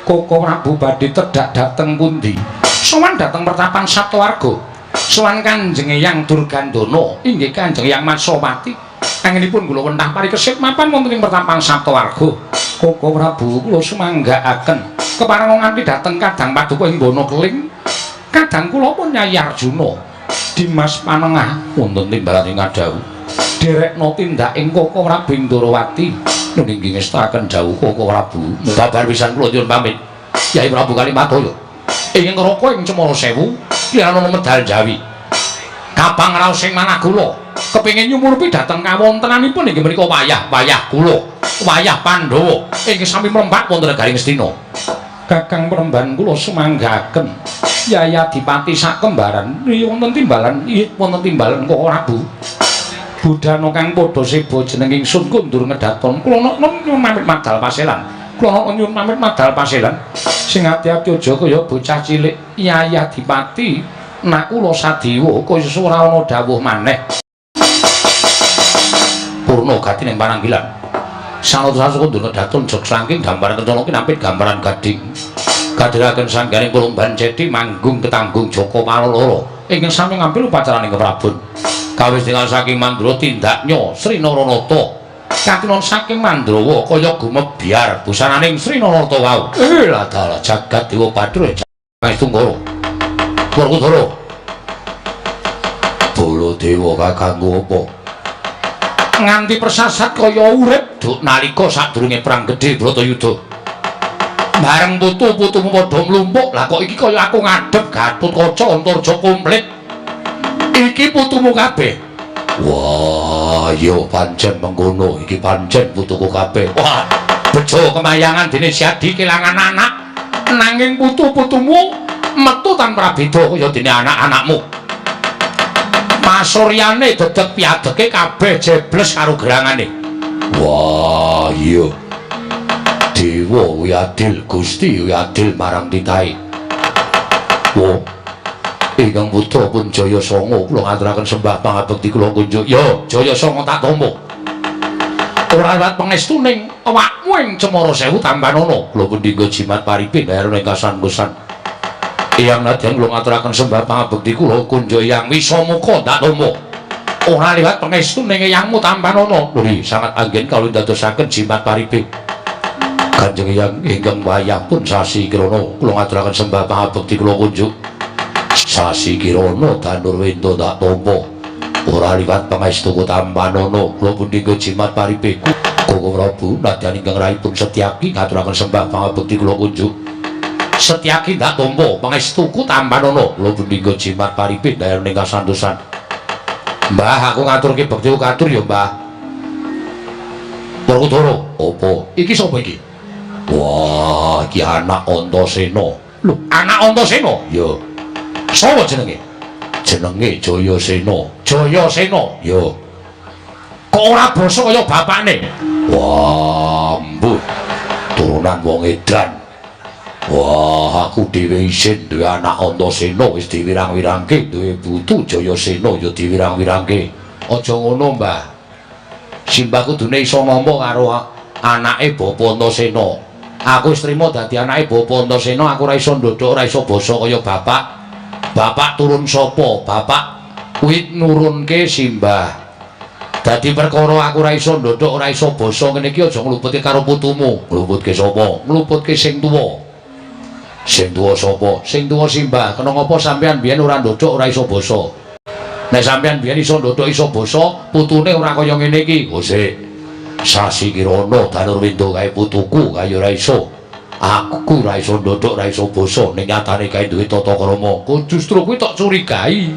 Koko Prabu badhe tedhak dhateng pundi? Sowan dhateng pertapan Saptawarga. Sowan Kanjeng Eyang Durgandana, inggih Kanjeng Eyang Matsawati. Anggenipun kula wentah Parikesit mapan wonten ing pertapan Saptawarga. Koko Prabu kula sumanggaaken kepareng nganti dhateng kadang paduka ing Bono Keling. Kadang kula pun Nyai Arjuna. Dimas Panengah wonten timbalan ing ngadhawuh. Derekno tindak ing Koko Prabu Ndrawati. Nun inggih ngestakaken dawuh Koko Prabu. Babar pisan kula nyuwun pamit. Yai Prabu Kalimataya ingkang ngraka ing Cemara Sewu liyane medal Jawi. Kapang raos ing manah kula kepengin nyumurupi dhateng kawontenanipun inggih menika wayah-wayah kula, wayah Pandhawa ingkang sami mrembak wonten negari Ngastina. Kakang Premban kula sumanggaken Yai Adipati sakembaran wonten timbalan, nggih wonten timbalan Koko Prabu. Budana kang padha seba jeneng ingsun kondur ngedaton kula nyuwun pamit madal paselan. Kula nyuwun pamit madal paselan. Sing ati-ati aja kaya bocah cilik. Yai Adipati nakula sadewa kaya ora ana dawuh maneh. Purna gati ning pananggilan. Sanata kondur ngedaton jog saking gambaran kencana kinampit gambaran gading. Kadhiraken sanggaring Pulumban Ceti manggung ketanggung Joko Paloloro ingkang sami ngambil upacaraning keprabon. Kawis tinggal saking Mandura tindaknya Sri Naranata Katinon saking Mandrawa kaya gumebyar busananing Sri Narata wau. Lah dalah jagat dewa Bathara Tunggara. Werkudara. Baladewa kakangku apa? Nganti persasat kaya urip duk nalika sadurunge perang gedhe Bratayuda. Bareng putu-putumu padha mlumpuk, lah kok iki kaya aku ngadhep Gatotkaca Antarja komplit. Iki putumu kabeh. Wah, ya pancen mengkono, iki pancen putuku kabeh. Wah, bejo kemayangan dene Siadi kelangan anak, nanging putu-putumu metu tanpa beda kaya dene anak-anakmu. Pasuryane dedeg piadege kabeh jebles karo gerangane. Wah, iya. Dewa kuwi adil, Gusti kuwi adil marang titahe. Wah, ingkang putra pun Jaya Sanga kula ngaturaken sembah pangabekti kula kunjuk. Yo, Jaya Sanga tak tampa. Ora liwat pangestuning awakmu ing Cemara Sewu tampanana. Kula pun dinggo jimat paripe bayar ing kasanggusan. Eyang nadyan kula ngaturaken sembah pangabekti kula kunjuk Eyang Wisamuka tak tampa. Ora liwat pangestuning eyangmu tampanana. Lho, sangat anggen kawula ndadosaken jimat paripe. Kanjeng Eyang ingkang wayah pun Sasi Kirana kula ngaturaken sembah pangabekti kula kunjuk. Sasi Kirana Danurwenda tak tampa. Ora liwat pangestuku tampanana kula pun dinggo jimat paripe. Koko Prabu nadyan ingkang rahipun Setyaki ngaturaken sembah pangabekti kula kunjuk. Setyaki tak tampa pangestuku tampanana. Kula pun dinggo jimat paripe dayar ning kasantosan. Mbah, aku ngaturke bektiku katur ya, Mbah. Werkudara, apa? Iki sapa iki? Wah, iki anak Antasena. Lho, anak Antasena? Ya. Sapa jenenge? Jenenge Jayasena. Jayasena? Ya. Kok ora basa kaya bapakne? Wah, mbuh. Turunan wong edan. Wah, aku dhewe isin duwe anak Antasena wis diwirang-wirangke, duwe putu Jayasena ya diwirang-wirangke. Aja ngono, Mbah. Simbah kudune iso nampa karo anake Bapa Antasena. Aku wis trima dadi anake Bapa Antasena, aku ora iso ndodhok, ora iso basa kaya bapak. Bapak turun sapa? Bapak kuwi nurunke simbah. Dadi perkara aku ora iso ndodhok, ora iso basa ngene iki aja ngluputke karo putumu. Ngluputke sapa? Ngluputke sing tuwa. Sing tuwa sapa? Sing tuwa simbah. Kena ngapa sampean biyen ora ndodhok, ora iso basa? Nek sampean biyen iso ndodhok, iso basa, putune ora kaya ngene iki. Oh sik. Sasi Kirana Danurwenda kae putuku kaya ora iso. Aku ora iso ndodhok, ora iso basa, ning nyatane kae duwe tata krama. Kok justru kuwi tok curigai.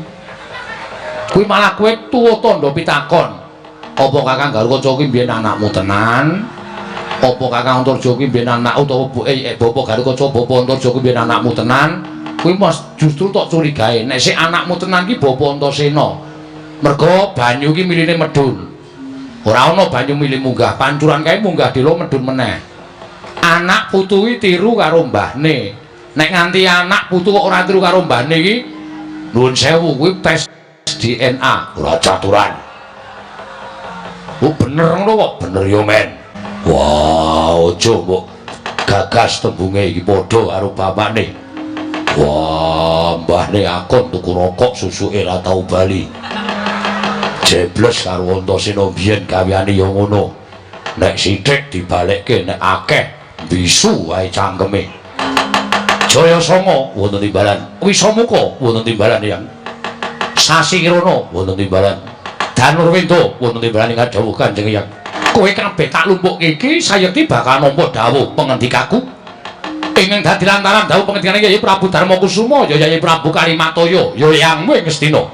Kuwi malah kowe tuwa tandha pitakon. Apa Kakang Garukaca kuwi mbiyen anakmu tenan? Apa Kakang Antarja kuwi mbiyen anak utawa Bapak Garukaca Bapak Antarja kuwi mbiyen anakmu tenan? Kuwi mas justru tok curigae. Nek sik anakmu tenan ki Bapak Antasena. Mergo banyu ki miline medhun. Ora ana banyu mili munggah, pancuran kae munggah delo medhun meneh. Anak putu kuwi tiru karo mbahne. Nek nganti anak putu kok ora tiru karo mbahne iki nuwun sewu kuwi tes DNA ora caturan. Oh bener ngono kok, bener yo men. Wah, aja mbok gagas tembunge iki padha karo bapakne. Wah, mbahne akon tuku rokok susuke ora tau bali. Jebles karo Antasena biyen gaweane ya ngono. Nek sithik dibalekke, nek akeh bisu wae cangkeme. Jaya Sanga wonten timbalan, Wisamuka wonten timbalan Eyang. Sasi Kirana wonten timbalan, Danurwenda wonten timbalan ing dawuh Kanjeng Eyang. Kowe kabeh tak lumpukke iki sayekti bakal nampa dawuh pengendikaku. Ingkang dadi lantaran dawuh pengendikane Yayi Prabu Darmakusuma ya Yayi Prabu Kalimataya ya eyangmu ing Ngastina.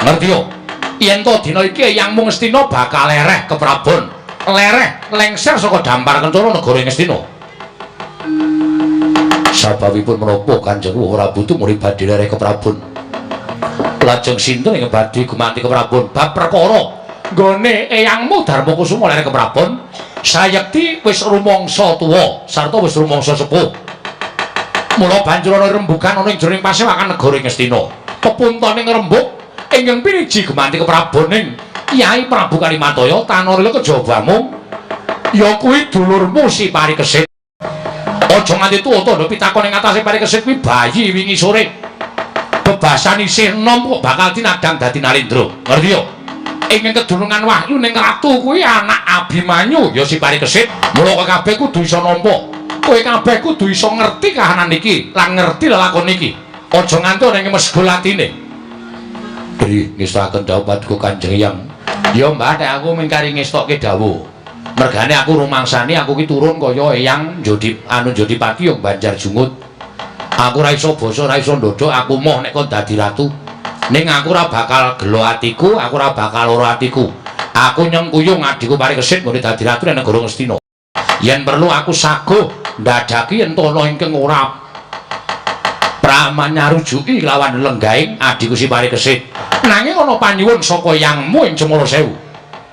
Ngerti yo? Yen to dina iki eyangmu Ngastina bakal lereh keprabon, lereh lengser saka dampar kencana negara Ngastina. Sababipun menapa Kanjeng ora butuh muni badhe lereh keprabon? Lajeng sinten ing badhe gumanti keprabon bab perkara nggone eyangmu Darmakusuma lereh keprabon sayekti wis rumangsa tuwa sarta wis rumangsa sepuh. Mula banjur ana rembugan ana ing jroning pasewakan negara Ngastina. Pepuntoning rembug ingkang piniji gumanti kepraboning Yai Prabu Kalimataya tanarila kejabamu ya kuwi dulurmu si Parikesit. Aja nganti tuwa tandha pitakon ing atase Parikesit kuwi bayi wingi sore. Bebasan isih enom kok bakal tinadang dadi Narendra. Ngerti yo? Ingkang kedunungan wahyu ning ratu kuwi anak Abimanyu ya si Parikesit. Mula kowe kabeh kudu iso nampa. Kowe kabeh kudu iso ngerti kahanan iki lan ngerti lelakon iki. Aja nganti ana ing mesgul atine. Dri ngestakaken dawuh paduka Kanjeng Hyang. Ya Mbah, nek aku mingkari ngestokke dawuh. Mergane aku rumangsani aku ki turun kaya Eyang Jodi anu Jodipati yang Banjar Jungut. Aku ora iso basa, ora iso ndodok, aku moh nek kon dadi ratu. Ning aku ora bakal gelo atiku, aku ora bakal lara atiku. Aku nyengkuyung adhiku Parikesit nggone dadi ratu ning negara Ngastina. Yen perlu aku saguh ndadaki yen ana ingkang ora pramanyarujuki lawan lenggahing adhiku si Parikesit. Nanging ana panyuwun saka yangmu ing Cemara Sewu.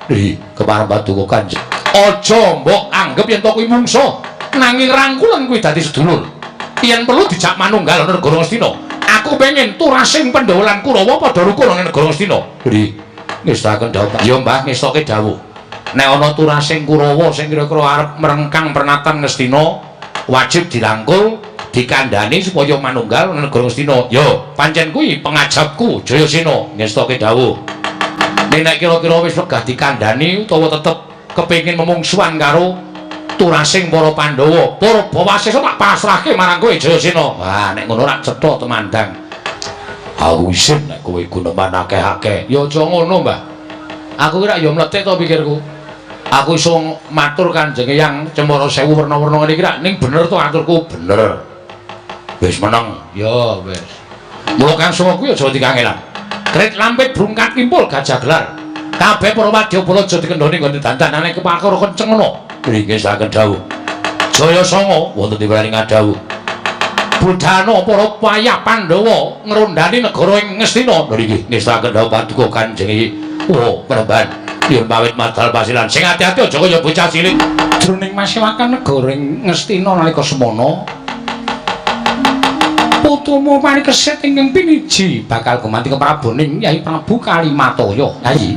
Ri, kepareng paduka Kanjeng. Aja mbok anggep yen to kuwi mungsuh, nanging rangkulan kuwi dadi sedulur. Yen perlu dijak manunggal ana negara Ngastina. Aku pengen turasing Pandhawa lan Kurawa padha rukun ana negara Ngastina. Ri, ngestakaken dawuh. Ya Mbah, ngestoke dawuh. Nek ana turasing Kurawa sing kira-kira arep merengkang pernatan Ngastina, wajib dirangkul, dikandhani supaya manunggal ana negara Ngastina. Ya, pancen kuwi pengajapku Jayasena, ngestoke dawuh. Ning nek kira-kira wis wegah dikandhani utawa tetep kepengin memungsuhan karo turasing para Pandhawa, Purba Wasesa tak pasrahke marang kowe Jayasena. Wah, nek ngono rak cetha temandang. Aku isin nek kowe guneman akeh-akeh. Ya aja ngono, Mbah. Aku ki rak ya mlethik to pikirku. Aku iso matur Kanjeng Hyang Cemara Sewu werna-werna ngene iki rak ning bener to aturku? Bener. Wis meneng. Ya wis. Mula Kang Songo kuwi aja dikangelan. Krit lampit brungkat kimpul gajah gelar. Kabeh para wadyabala aja dikendhoni nggone dandanane kepakara kenceng ngono. Nggih saken dawuh. Jaya Sanga wonten diparing dawuh. Budhana para payah Pandhawa ngrondhani negara ing Ngastina. Nggih nggih saken dawuh paduka Kanjeng. Oh, penemban. Yen pawit madal pasilan sing ati-ati aja kaya bocah cilik. Jroning masewakan negara ing Ngastina nalika semana putumu Parikesit ingkang piniji bakal gumanti kepraboning Yai Prabu Kalimataya. Yai,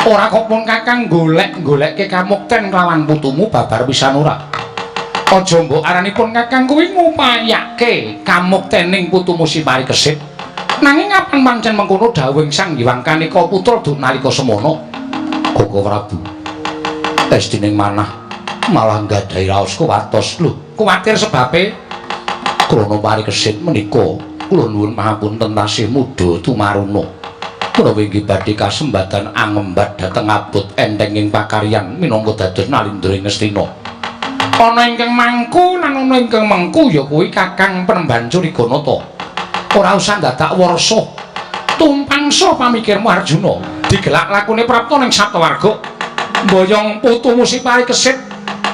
ora kok pun Kakang golek-golekke kamukten kelawan putumu babar pisan ora. Aja mbok arani pun Kakang kuwi ngupayake kamuktening putumu si Parikesit. Nanging kapan pancen mengkono dawuhing Sang Hyang Kanika Putra duk nalika semana? Koko Prabu, estining manah malah nggadahi raos kuwatos. Lho, kuwatir sebabe krana Parikesit menika kula nuwun mahapunten tasih muda tumaruna. Kula inggih badhe kasembatan angembat dhateng abot enteng ing pakaryan minangka dados Nalindra ing Ngastina. Ana ingkang mangku lan ana ingkang mengku ya kuwi Kakang Penemban Curiganata. Ora usah dadak warsa. Tumpangsa pamikirmu Arjuna. Digelak lakune prapta ning Saptawarga. Mboyong putumu si Parikesit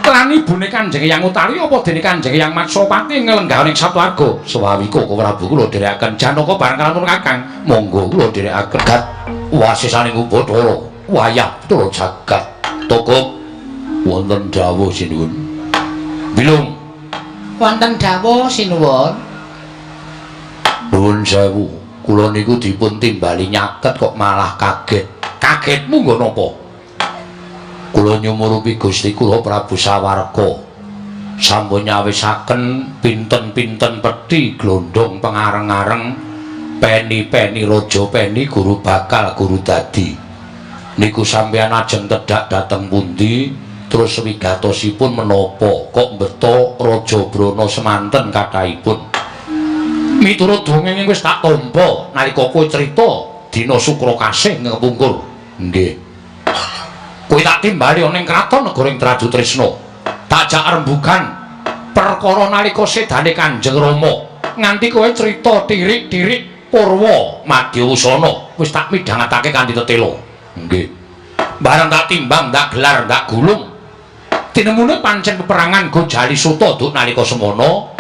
lan ibune Kanjeng Hyang Utari apa dene Kanjeng Hyang Matsapati nglenggah ning Saptawarga. Sewawi Koko Prabu kula dherekaken Janaka bareng kalamun Kakang. Monggo kula dherekaken. Gat wasisaning Upacara wayah Bathara jagat. Toko wonten dawuh sinuwun. Bilung wonten dawuh sinuwun. Nuwun sewu, kula niku dipun timbali nyaket kok malah kaget. Kagetmu nggo napa? Kula nyumurupi Gusti kula Prabu Sawarga. Sampun nyawisaken pinten-pinten pethi glondhong pengareng-areng peni-peni raja peni guru bakal guru dadi. Niku sampeyan ajeng tedhak dhateng pundi terus wigatosipun menapa kok mbeta Raja Brana semanten kathahipun. Miturut dongeng wis tak tampa nalika kowe crita dina Sukra Kasih ngepungkur. Nggih. Kowe tak timbali ana ing kraton negara ing Trajutrisna. Tak jak rembugan perkara nalika sedane Kanjeng Rama nganti kowe crita tirik-tirik Purwa Madyawusana wis tak midhangetake kanthi tetela. Nggih. Bareng tak timbang, tak gelar, tak gulung. Tinemune pancen peperangan Gojali Suta duk nalika semana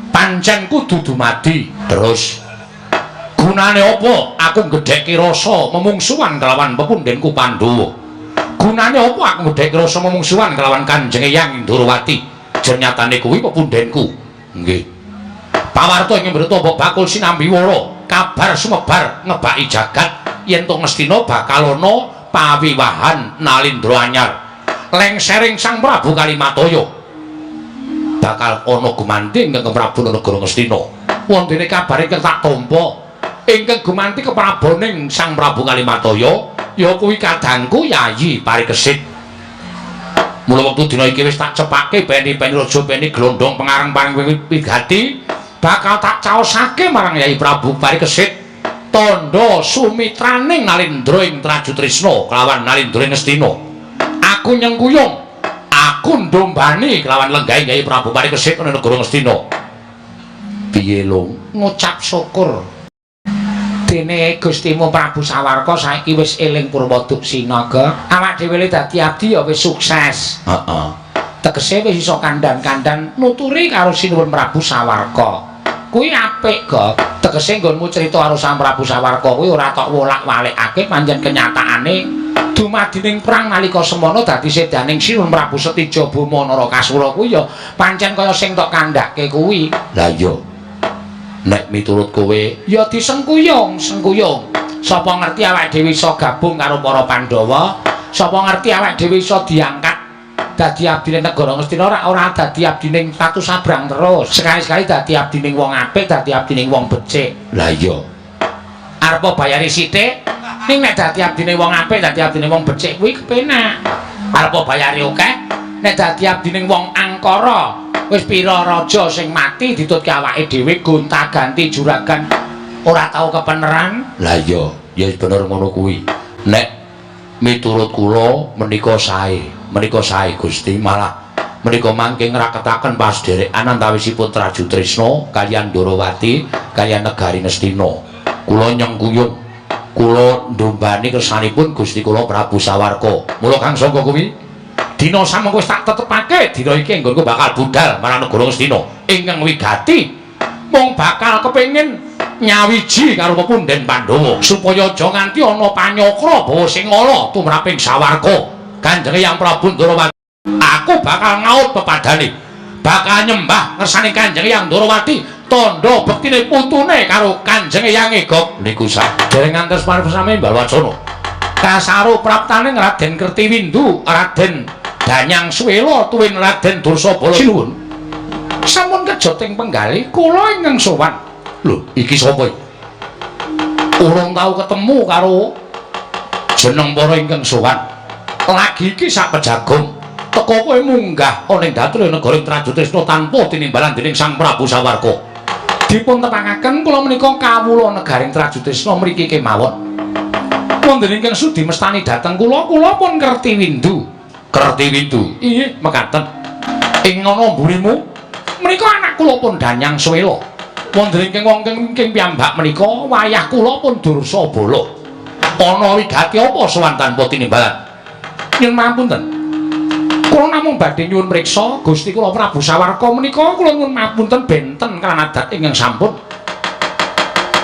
pancen kudu dumadi. Terus gunane apa aku nggedhekke rasa memungsuhan kelawan pepundhenku Pandhawa? Gunane apa aku nggedhekke rasa memungsuhan kelawan Kanjeng Hyang Indrawati? Jernyatane kuwi pepundhenku. Nggih. Pawarta ing mbreta mbok bakul sinambi wara, kabar sumebar ngebaki jagat yen to Ngastina bakal ana pawiwahan Nalindra anyar. Lengsering Sang Prabu Kalimataya bakal ana gumanti ingkang Prabu negara Ngastina. Wontene kabar ingkang tak tampa ingkang gumanti kepraboning Sang Prabu Kalimataya Ya kuwi kadangku Yayi Parikesit. Mula wektu dina iki wis tak cepake peni-peni raja peni glondhong pengareng paring wigati bakal tak caosake marang Yayi Prabu Parikesit tandha sumitraning Nalindra ing Trajutrisna kelawan Nalindra ing Ngastina. Aku nyengkuyung, aku ndombani kelawan lenggahe Yayi Prabu Parikesit ana negara Ngastina. Piye, Lung? Ngucap syukur. Dene Gustimu Prabu Sawarka saiki wis eling Purwaduksina, Gok. Awak dhewe le dadi abdi ya wis sukses. Heeh. Tegese wis iso kandhan-kandhan nuturi karo Sinuwun Prabu Sawarka. Kuwi apik, Gok. Tegese nggonmu crita karo Sang Prabu Sawarka kuwi ora tok wolak-walikake, pancen kenyataane dumadining perang nalika semana dadi sedaning Sinuwun Prabu Setija Boma Narakasura kuwi ya pancen kaya sing tok kandhake kuwi. Lah iya. Nek miturut kowe ya disengkuyung, sengkuyung. Sapa ngerti awake dhewe iso gabung karo para Pandhawa, sapa ngerti awake dhewe iso diangkat dadi abdine negara Ngastina, ora dadi abdine Ratu Sabrang terus. Sekali-sekali dadi abdine wong apik, dadi abdine wong becik. Lah iya. Arep bayari sithik, ning nek dadi abdine wong apik, dadi abdine wong becik kuwi kepenak. Arep bayari akeh, nek dadi abdine wong angkara, wis pira raja sing mati ditutke awake dhewe gonta-ganti juragan ora tau kepeneran. Lah iya, ya bener ngono kuwi. Nek miturut kula menika sae, menika sae Gusti, malah menika mangke ngraketaken pasdherekan antawisipun Trajutrisna kaliyan Ndorowati kaliyan negari Ngastina. Kula nyengkuyung, kula ndombani kersanipun Gusti kula Prabu Sawarka. Mula Kang Sangka kuwi dina samengko wis tak tetepake dina iki nggonku bakal budal marang negara Ngastina ingkang wigati mung bakal kepengin nyawiji karo pepunden Pandhawa supaya aja nganti ana panyakra bawa sing ala tumraping Sawarka. Kanjeng Hyang Prabu Ndorowati, aku bakal ngaut pepadane, bakal nyembah ngersane Kanjeng Hyang Ndorowati tandha bektine putune karo Kanjeng Hyang Gok. Niku sak dereng ngantos paripsame Balwacana kasaru praptane Raden Kertiwindu, Raden Danyang Suwela tuwin Raden Dursabala. Sinuwun, sampun kejoting penggalih kula ingkang sowan. Lho, iki sapa iki? Urung tau ketemu karo jeneng para ingkang sowan. Lagi iki sak pejagon teka kowe munggah ana ing datul negara Trajutrisna tanpa tinimbalan dening Sang Prabu Sawarka. Dipun tepangaken kula menika kawula negaring Trajutrisna mriki kemawon. Wonten ingkang sudi mestani dhateng kula, kula pun Kertiwindu. Kertiwindu? Inggih, mekaten. Ing ana mburimu menika anak kula pun Danyang Suwela. Wonten ingkang wonten ingkang piyambak menika wayah kula pun Dursabala. Ana wigati apa sowan tanpa tinimbalan? Nyuwun pangapunten. Kula namung badhe nyuwun mriksa Gusti kula Prabu Sawarka menika kula nyuwun pangapunten benten kaliyan adat ingkang sampun.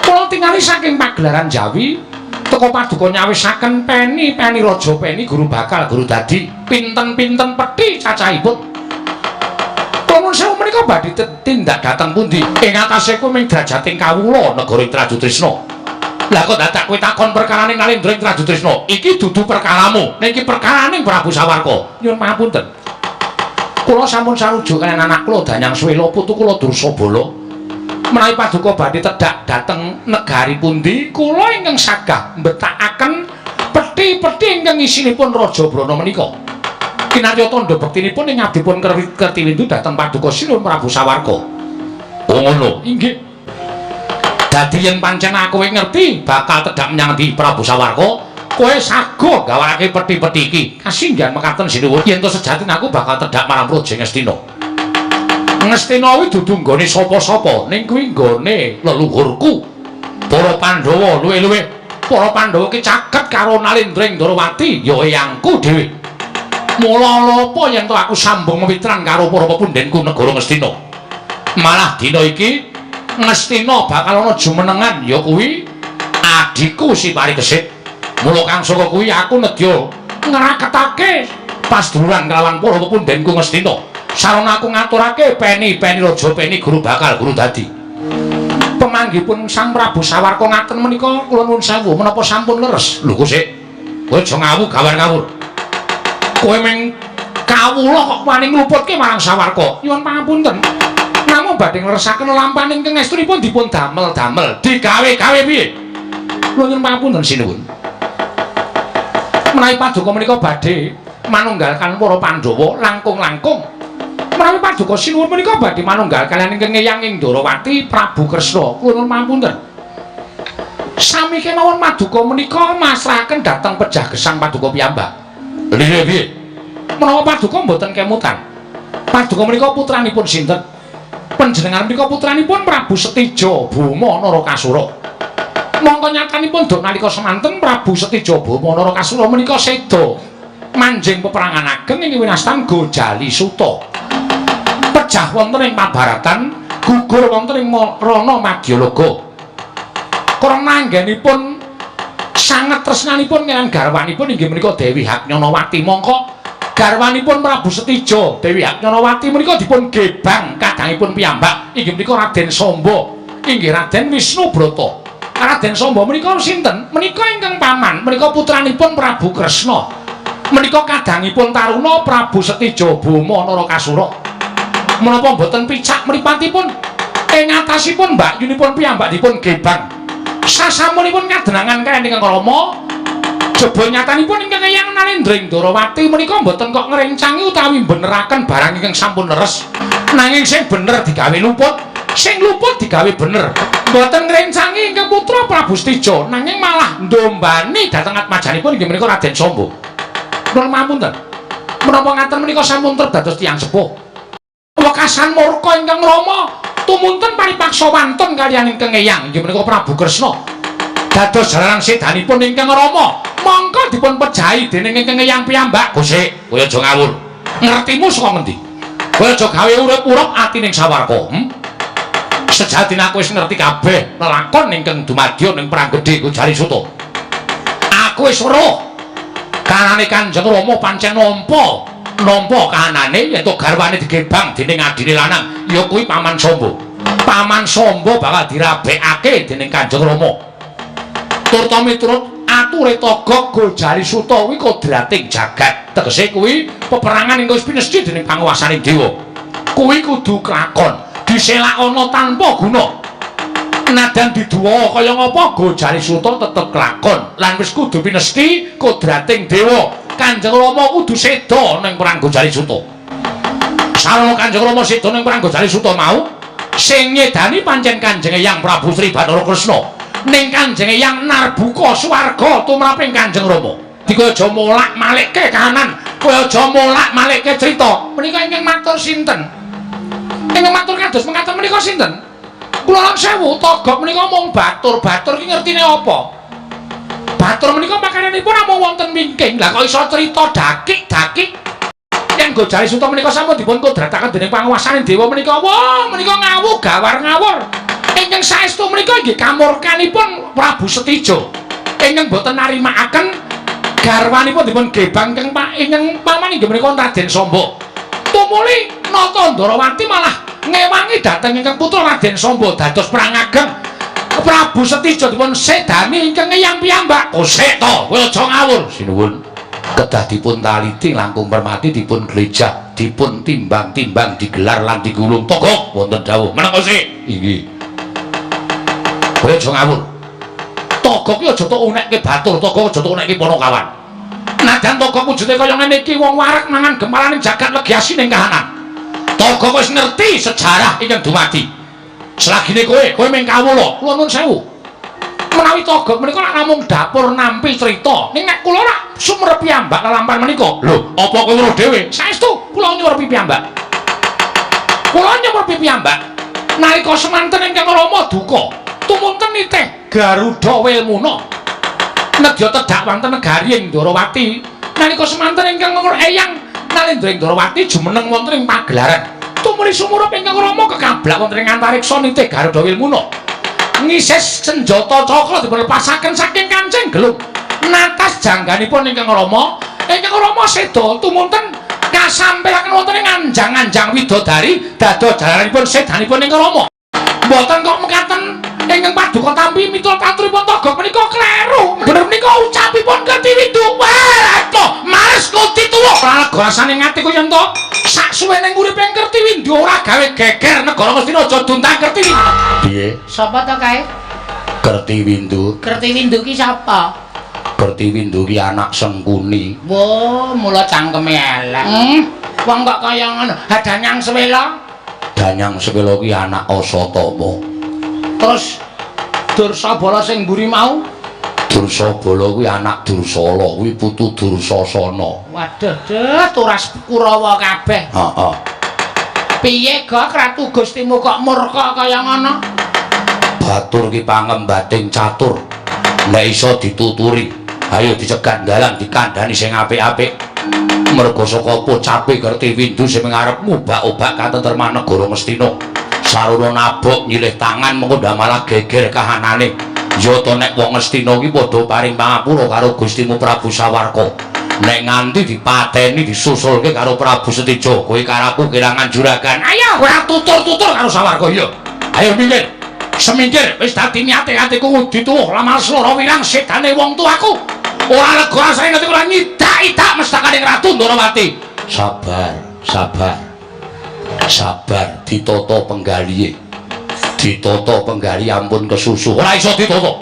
Kula tingali saking pagelaran Jawi teka paduka nyawisaken peni-peni raja peni guru bakal guru dadi pinten-pinten pethi cacahipun. Kula nuwun sewu menika badhe tindak dhateng pundi? Ing atase kuwi ming drajating kawula negara Trajutrisna. Lah kok dadak kowe takon perkarane Nalindra ing Trajutrisna? Iki dudu perkaramu, ning iki perkaraning Prabu Sawarka. Nyuwun pangapunten. Kula sampun sarujuk kaliyan anak kula Danyang Suwela putu kula Dursabala. Menawi paduka badhe tedhak dhateng negari pundi, kula ingkang sagah mbetakaken pethi-pethi ingkang isinipun Raja Brana menika. Kinarya tandha bektinipun ing abdipun Kertiwindu dhateng paduka Sinuwun Prabu Sawarka. Oh ngono, inggih. Dadi yen pancen aku ngerti bakal tedhak menyang ndi Prabu Sawarka, kowe sago gawake pethi-pethi iki. Kasinggihan mekaten Sinuwun, yen to sejatine aku bakal tedhak marang Praja Ngastina. Ngastina kuwi dudu nggone sapa-sapa, ning kuwi nggone leluhurku. Para Pandhawa luwih-luwih para Pandhawa ki caket karo Nalindra ing Ndorowati, ya eyangku dhewe. Mula lapa yen to aku sambung mewitran karo para pepundhenku negara Ngastina. Malah dina iki Ngastina bakal ana jumenengan ya kuwi adhiku si Parikesit. Mula kang saka kuwi aku nedya ngraketake pasduluran kelawan para pepundhenku Ngastina. Sarana aku ngaturake peni-peni raja peni guru bakal guru dadi. Pemanggihipun Sang Prabu Sawarka ngaten menika kula nuwun sewu menapa sampun leres? Lho kok sik. Kowe aja ngawu gawar ngawur. Kowe ming kawula kok wani ngluputke marang Sawarka. Nyuwun pangapunten. Namung badhe ngleresaken lelampahan ingkang estunipun dipun damel-damel. Digawe-gawe piye? Kula nyuwun pangapunten sinuwun. Menawi paduka menika badhe manunggal kaliyan para Pandhawa langkung-langkung. Menawi paduka sinuwun menika badhe manunggal kaliyan ingkang Eyang ing Ndorowati Prabu Kresna. Kula nuwun pangapunten. Sami kemawon paduka menika masrahaken dhateng pejah gesang paduka piyambak. Lha piye? Menawa paduka mboten kemutan. Paduka menika putranipun sinten? Panjenengan menika putranipun Prabu Setija Boma Narakasura. Mongko nyatanipun duk nalika semanten Prabu Setija Boma Narakasura menika seda manjing peperangan ageng ing winastan Gojali Suta. Pejah wonten ing pabaratan, gugur wonten ing Rana Madyalaga. Krana anggenipun sanget tresnanipun kaliyan garwanipun inggih menika Dewi Haknyanawati. Mongko garwanipun Prabu Setija Dewi Haknyanawati menika dipun gebang kadangipun piyambak inggih menika Raden Samba, inggih Raden Wisnu Brata. Raden Samba menika sinten? Menika ingkang paman, menika putranipun Prabu Kresna. Menika kadangipun taruna Prabu Setija Boma Narakasura. Menapa mboten picak mripatipun ing atasipun mbakyunipun piyambak dipun gebang. Sasampunipun kadenangan kaliyan ingkang Rama, jebul nyatanipun ingkang Eyang Narendra ing Ndorowati menika mboten kok ngrencangi utawi beneraken barang ingkang sampun leres. Nanging sing bener digawe luput, sing luput digawe bener. Mboten ngrencangi ingkang putra Prabu Setija, nanging malah ndombani dhateng atmajanipun inggih menika Raden Samba. Nuwun pangapunten. Menapa ngaten menika sampun trep dados tiyang sepuh. Wekasan murka ingkang Rama tumunten paripaksa wantun kaliyan ingkang Eyang inggih menika Prabu Kresna. Dados jalaran sedanipun ingkang Rama, mongko dipun pejahi dening ingkang Eyang piyambak. Gusik, kowe aja ngawur. Ngertimu saka ngendi? Kowe aja gawe urip-urip atining sawarga. Sejatine aku wis ngerti kabeh lelakon ingkang dumadya ning perang gedhe Gojali Suta. Aku wis weruh kanane Kanjeng Rama pancen nampa kahanane yen to garwane digebang dening adine lanang ya kuwi Paman Samba. Paman Samba bakal dirabekake dening Kanjeng Rama. Turta miturut ature Togog Gojali Suta kuwi kodrating jagat. Tegese kuwi peperangan ingkang wis pinesthi dening panguwasaning dewa. Kuwi kudu klakon, diselakana tanpa guna. Nadan diduwa kaya ngapa Gojali Suta tetep klakon lan wis kudu pinesthi kodrating dewa. Kanjeng Rama kudu seda ning perang Gojali Suta. Sarana Kanjeng Rama seda ning perang Gojali Suta mau sing nyedani pancen Kanjeng Eyang Prabu Sri Bathara Kresna. Ning Kanjeng Eyang narbuka swarga tumraping Kanjeng Rama. Dikowe aja molak-malikke kahanan, kowe aja molak-malikke crita. Menika ingkang matur sinten? Ingkang matur kados mekaten menika sinten? Kula lan sewu Togog menika mung batur-batur iki ngertine apa? Batur menika pakananipun namung wonten wingking. Lah kok iso crita dakik-dakik? Yen Gojali Suta menika sampun dipun kodrataken dening panguwasaning dewa menika, wah menika ngawuh gawar ngawur. Ingkang saestu menika inggih kamurkanipun Prabu Setija. Ingkang boten narimakaken garwanipun dipun gebang ingkang ingkang paman inggih menika Raden Samba. Tumuli Nata Ndorowati malah ngewangi dhateng ingkang putra Raden Samba dados perang ageng. Prabu Setija dipun sedani ingkang Eyang piyambak. Kosek to, kowe aja ngawur. Sinuwun. Kedah dipun taliti langkung permati dipun glejah, dipun timbang-timbang digelar lan digulung. Togog wonten dawuh. Meneng kosek. Inggih. Kowe aja ngawur. Togog ki aja tok unekke batur, Togog aja tok unekke Panakawan. Najan Togog wujude kaya ngene iki wong wareg mangan gemalaning jagat legi asining kahanan. Togog wis ngerti sejarah ingkang dumadi. Selagine kowe, kowe mung kawula. Kula nuwun sewu. Menawi Togog menika lak namung dapur nampi crita. Ning nek kula rak sumerep piyambak lelampahan menika. Lho, apa kowe weruh dhewe? Saestu kula nyumerepi piyambak. Kula nyumerepi piyambak. Nalika semanten ingkang Rama duka, tumunten nitih Garuda Welmuna. Nedya tedhak wonten negari ing Ndorowati. Nalika semanten ingkang Eyang Nalendra ing Ndorowati jumeneng wonten ing pagelaran. Tumuli sumurup ingkang Rama kekablak wonten ing antariksa nitih Garuda Wilmuna. Ngises senjata cakra dipun lepasaken saking kancing gelung. Natas jangganipun ingkang Rama, ingkang Rama seda tumunten kasampelaken wonten ing anjang-anjang widodari dados jalaranipun sedanipun ingkang Rama. Mboten kok mekaten ingkang paduka tampi miturut aturipun Togog menika kleru. Bener menika ucapipun Kertiwindu. Wah, to males kuti tuwa. Ora lega rasane ngatiku yen to sak suwene uripe Kertiwindu ora gawe geger negara Ngastina aja duntang Kertiwindu. Piye? Sapa to kae? Kertiwindu. Kertiwindu ki sapa? Kertiwindu ki anak Sengkuni. Wo, mula cangkeme elek. Wong kok kaya ngono. Ha Danyang Sewela? Danyang Sewela ki anak Asatama. Terus Dursabala sing mburi mau? Dursabala kuwi anak Dursala, kuwi putu Dursasana. Waduh, duh, turas Kurawa kabeh. Heeh. Piye, Gok, Ratu Gustimu kok murka kaya ngono? Batur ki pangembating catur. Nek iso dituturi, ayo dicegat dalan dikandhani sing apik-apik. Merga saka pocape Kertiwindu sing ngarep ngubak-ubak katentreman negara Ngastina. Sarana nabok nyilih tangan mengko malah geger kahanane. Ya to nek wong Ngastina ki padha paring pangapura karo Gustimu Prabu Sawarka. Nek nganti dipateni disusulke karo Prabu Setija, kowe karo aku kelangan juragan. Ayo ora tutur-tutur karo Sawarka iya. Ayo minggir. Semingkir wis dadi niate atiku dituwuh lamal sloro wirang sedane wong tuaku. Ora lega rasane nganti ora nyidak-idak mestakane Ratu Ndorowati. Sabar, sabar. Sabar ditata penggalihe. Ditata penggali ampun kesusu. Ora iso ditata.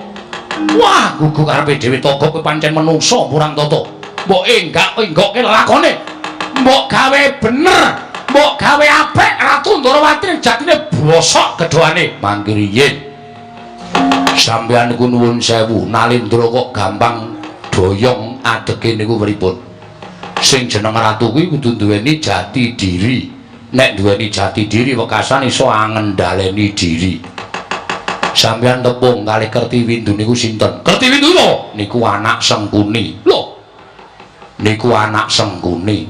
Wah, gugu karepe dhewe togok kowe pancen menungso murang tata. Mbok enggak-enggokke lelakone. Mbok gawe bener, mbok gawe apik Ratu Ndorowati jatine bosok gedhoane. Mangkir yen sampeyan niku nuwun sewu, Nalindra kok gampang doyong adege niku pripun? Sing jeneng ratu kuwi kudu duweni jati diri. Nek duweni jati diri wekasan iso angendhaleni diri. Sampeyan tepung kalih Kertiwindu niku sinten? Kertiwindu lho, niku anak Sengkuni. Lho. Niku anak Sengkuni.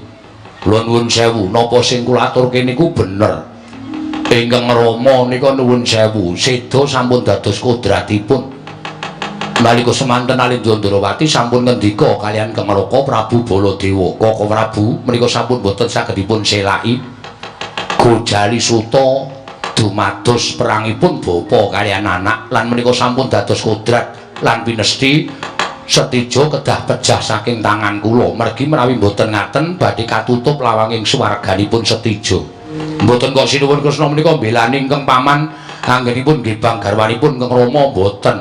Kula nuwun sewu, napa sing kula aturke niku bener? Ingkang Rama nika nuwun sewu, seda sampun dados kodratipun. Nalika semanten Nalindra Ndorowati sampun ngendika kaliyan Kang Raka Prabu Baladewa. Kaka Prabu menika sampun boten saged dipun selaki. Gojali Suta dumados perangipun bapa kaliyan anak lan menika sampun dados kodrat lan pinesti Setija kedah pejah saking tangan kula. Mergi menawi mboten ngaten badhe katutup lawanging swarganipun Setija. Mboten kok sinuwun Kresna menika mbelani ingkang paman anggenipun nggih bang garwanipun Kang Rama mboten.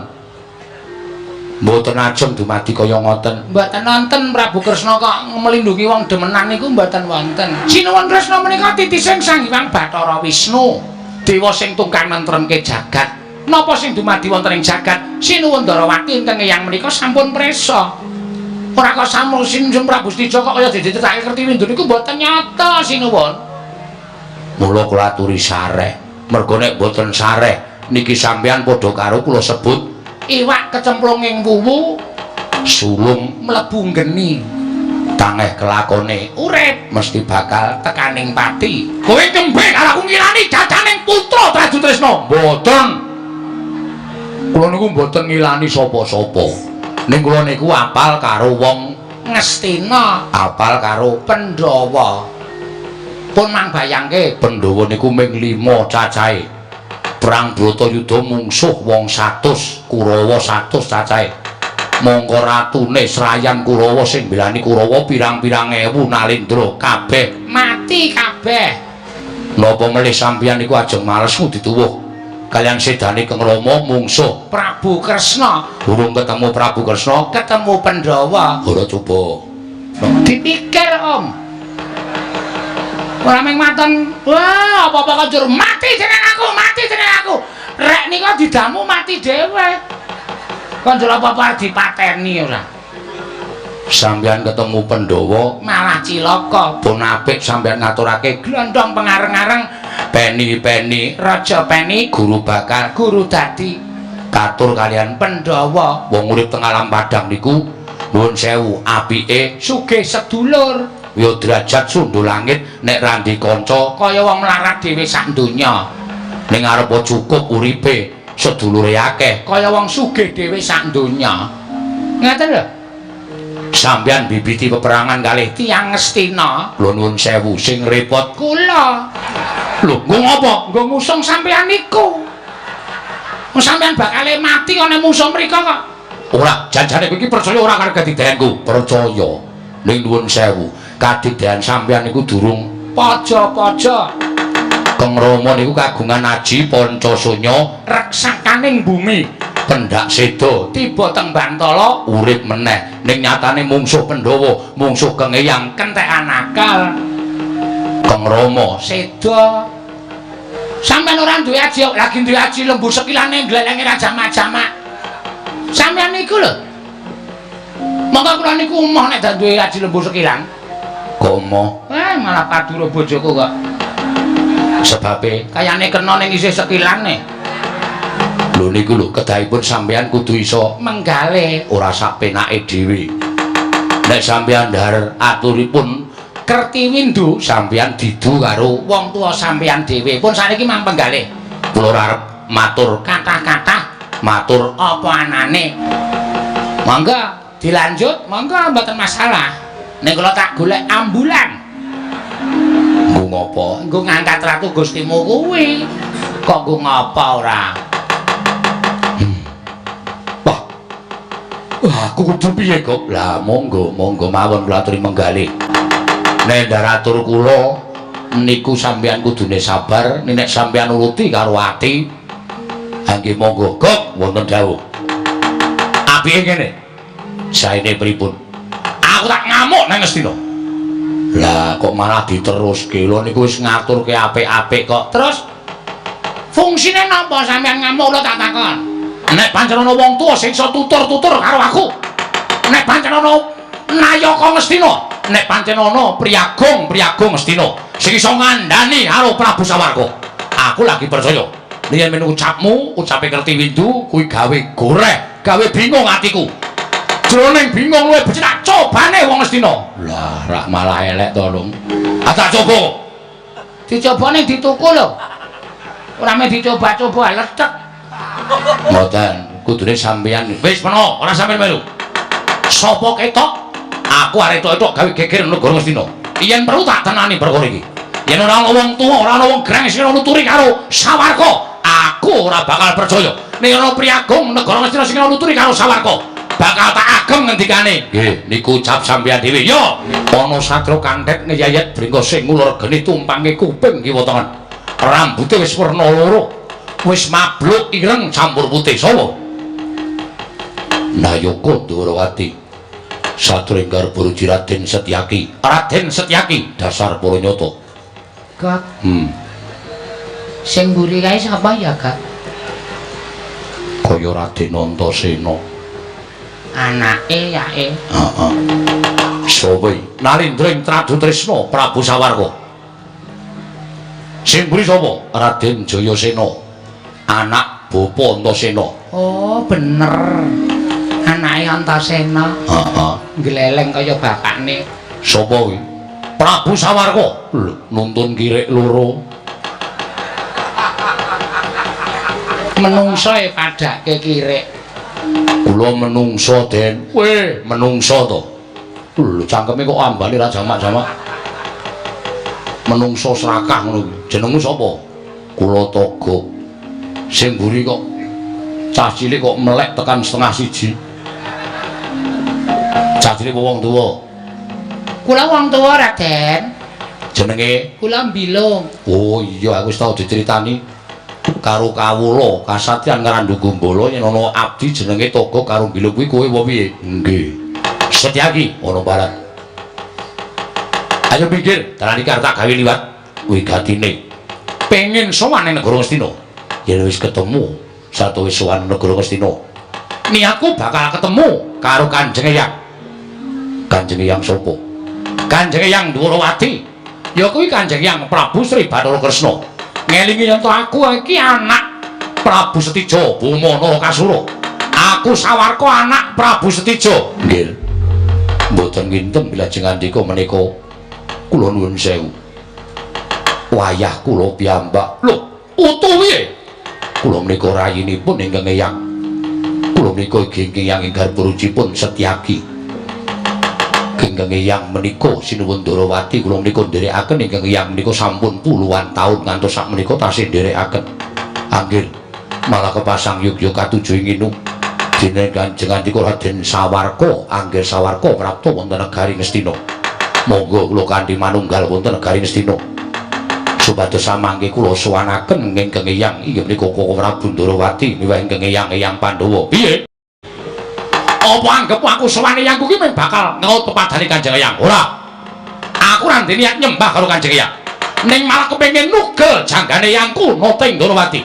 Mboten ajeng dumadi kaya ngoten. Mboten wonten Prabu Kresna kok melindungi wong demenan niku mboten wonten. Sinuwun Kresna menika titising Sang Hyang Bathara Wisnu, dewa sing tungkang nentremke jagat. Napa sing dumadi wonten ing jagat? Sinuwun Ndorowati ingkang eyang menika sampun presa. Ora kok sampun Sinuwun Prabu Setija kok kaya ditetake Kertiwindu niku mboten nyata sinuwun. Mula kula aturi sareh. Merga nek mboten sareh niki sampeyan padha karo kula sebut iwak kecemplung ing wuwu, sulung mlebu geni, tangeh kelakone urip mesti bakal tekaning pati. Kowe kembe karo aku ngilani jajaning putra Trajutresna. Mboten. Kula niku mboten ngilani sapa-sapa. Ning kula niku apal karo wong Ngastina, apal karo Pandhawa. Pun mang bayangke Pandhawa niku ming 5 cacahe. Perang Bratayuda mungsuh wong 100, Kurawa 100 cacahe. Mongko ratune Srayan Kurawa sing mbelani Kurawa pirang-pirang ewu Nalindra kabeh mati kabeh. Napa melih sampeyan niku ajeng males dituwuh kaliyan sedane Kang Rama mungsuh Prabu Kresna. Durung ketemu Prabu Kresna, ketemu Pandhawa. Ora coba dipikir, Om. Ora mung maton, wah apa-apa kok njur mati jeneng aku, mati jeneng aku. Rek nika didamu mati dhewe. Kok njur apa-apa dipateni ora. Sampeyan ketemu Pandhawa malah cilaka. Pun apik sampeyan ngaturake glondong pengareng-areng peni-peni Raja Peni guru bakal guru dadi katur kaliyan Pandhawa. Wong urip teng alam padang niku nuwun sewu apike sugih sedulur. Ya derajat sundul langit nek randi kanca kaya wong mlarat dhewe sak donya. Ning arep cukup uripe sedulure akeh kaya wong sugih dhewe sak donya. Ngaten lho. Sampeyan bibiti peperangan kalih tiyang Ngastina. Kula nuwun sewu sing repot kula. Lho, nggo ngapa? Nggo ngusung sampeyan niku. Wong sampeyan bakale mati ana musuh mriko kok. Ora, janjane kowe iki percaya ora karo kadidayanku? Percaya. Ning nuwun sewu, kadigdayan sampeyan niku durung paja-paja. Kang Rama niku kagungan aji Pancasunya reksakaning bumi. Pendak seda tiba teng Bantala urip meneh. Ning nyatane mungsuh Pandhawa, mungsuh Kang Eyang kentekan akal. Kang Rama seda. Sampeyan ora duwe aji, lagi duwe aji lembu sekilane glelenge ra jamak-jamak. Sampeyan niku lho. Monggo kula niku emoh nek duwe aji lembu sekilan. Kok emoh? Malah padura bojoku kok. Sebabe kayane kena ning isih sekilane. Lho niku lho kedahipun sampeyan kudu iso menggale ora sak penake dhewe. Nek sampeyan ndhar aturipun Kertiwindu sampeyan didu karo wong tuwa sampeyan dhewe. Pun saniki mang penggalih. Kula ora arep matur kathah-kathah, matur apa anane. Monggo dilanjut, monggo mboten masalah. Ning kula tak golek ambulan. Nggo ngopo? Nggo ngangkat ratu Gustimu kuwi. Kok nggo ngopo ora? Wah. Wah, aku kudu piye, Gop? Lah monggo, monggo mawon kula aturi menggalih. Nek ndaratur kula niku sampeyan kudune sabar, nek sampeyan nuruti karo ati. Ha nggih monggo, Gop, wonten dawuh. Apike ngene. Saene pripun? Aku tak ngamuk nang Ngastina. Lah kok malah diteruske? Lho niku wis ngaturke apik-apik kok. Terus fungsine napa sampeyan ngamuk lho tak takon? Nek pancen ana wong tuwa sing iso tutur-tutur karo aku. Nek pancen ana Nayaka Ngastina, nek pancen ana priyagung-priyagung Ngastina sing iso ngandhani karo Prabu Sawarka, aku lagi percaya. Yen men ucapmu, ucape Kertiwindu kuwi gawe goreh, gawe bingung atiku. Jroning bingung luwih becik tak cobane wong Ngastina. Lah, rak malah elek to, Lung. Ah tak coba. Dicobane dituku lho. Ora meh dicoba-coba lethek. Mboten, kudune sampeyan wis meno, ora sampeyan melu. Sapa ketok? Aku arep etok-etok gawe geger negara Ngastina. Yen perlu tak tenani perkara iki. Yen ora ana wong tuwa, ora ana wong greng sing nuturi karo Sawarka, aku ora bakal percaya. Nek ana priyagung negara Ngastina sing nuturi karo Sawarka, bakal tak ageng ngendikane. Nggih, niku ucap sampeyan dhewe. Yo, ana satria kanthet ngeyayet bringkose ngulur geni tumpange kuping kiwa tengen. Rambute wis werna loro. Wis mabluk ireng campur putih. Sapa? Nayaka Ndorowati. Satringgar Buruji Raden Setyaki. Raden Setyaki dasar para nyata. Gak. Sing mburi kae sapa ya, Gak? Kaya Raden Antasena. Anake yae. Heeh. Sapa iki? Nalindra ing Tradutresna Prabu Sawarka. Sing mburi sapa? Raden Jayasena. Anak Bapa Antasena. Oh, bener. Anake Antasena. Heeh. Gleleng kaya bapakne. Sapa kuwi? Prabu Sawarka. Lho, nuntun kirik loro. Menungso e padhake kirik. Kula menungso, Den. Weh, menungso to. Lho, cangkeme kok ambane ra jamak-jamak. Menungso serakah ngono kuwi. Jenengmu sapa? Kula Togok. Sing mburi kok cah cilik kok melek tekan 12:30. Cah cilik wong tuwa. Kula wong tuwa, Raden. Jenenge? Kula Mbilung. Oh iya, aku wis tau diceritani karo kawula kasatriyan Ngrandu Gumbala yen ana abdi jenenge Togok karo Mbilung kuwi kowe apa piye? Nggih. Setyaki ana barat. Ayo pinggir, dalan iki arep tak gawe liwat wigatine. Pengen sowan ning negara Ngastina. Yen wis ketemu satuwis sowan negara Ngastina, niatku bakal ketemu karo Kanjeng Eyang. Kanjeng Eyang sapa? Kanjeng Eyang Dwarawati. Ya kuwi Kanjeng Eyang Prabu Sri Bathara Kresna. Ngelingi yen to aku iki anak Prabu Setija Boma Narakasura. Aku Sawarka anak Prabu Setija. Nggih. Mboten nginten bilajeng andika menika kula nuwun sewu. Wayah kula piyambak. Lho, utuh piye? Kula menika rayinipun ingkang Eyang. Kula menika ingkang Eyang ing garbarujipun Setyaki. Ingkang Eyang menika sinuwun Ndorowati kula menika nderekaken ingkang Eyang menika sampun puluhan taun ngantos sakmenika tasih nderekaken. Anggir malah kepasang yugya katuju ing inu. Dene Kanjeng Andika Raden Sawarka, anggir Sawarka prapta wonten negari Ngastina. Monggo kula kanthi manunggal wonten negari Ngastina. Supados samangke kula sowanaken ingkang Eyang inggih menika Koko Prabu Ndorowati miwah ingkang Eyang Pandhawa. Piye? Apa anggep aku sowan eyangku ki mung bakal ngeut pepadane Kanjeng Eyang? Ora. Aku ora ndek niat nyembah karo Kanjeng Eyang. Ning malah kepengin nugel janggane eyangku Noting Ndorowati.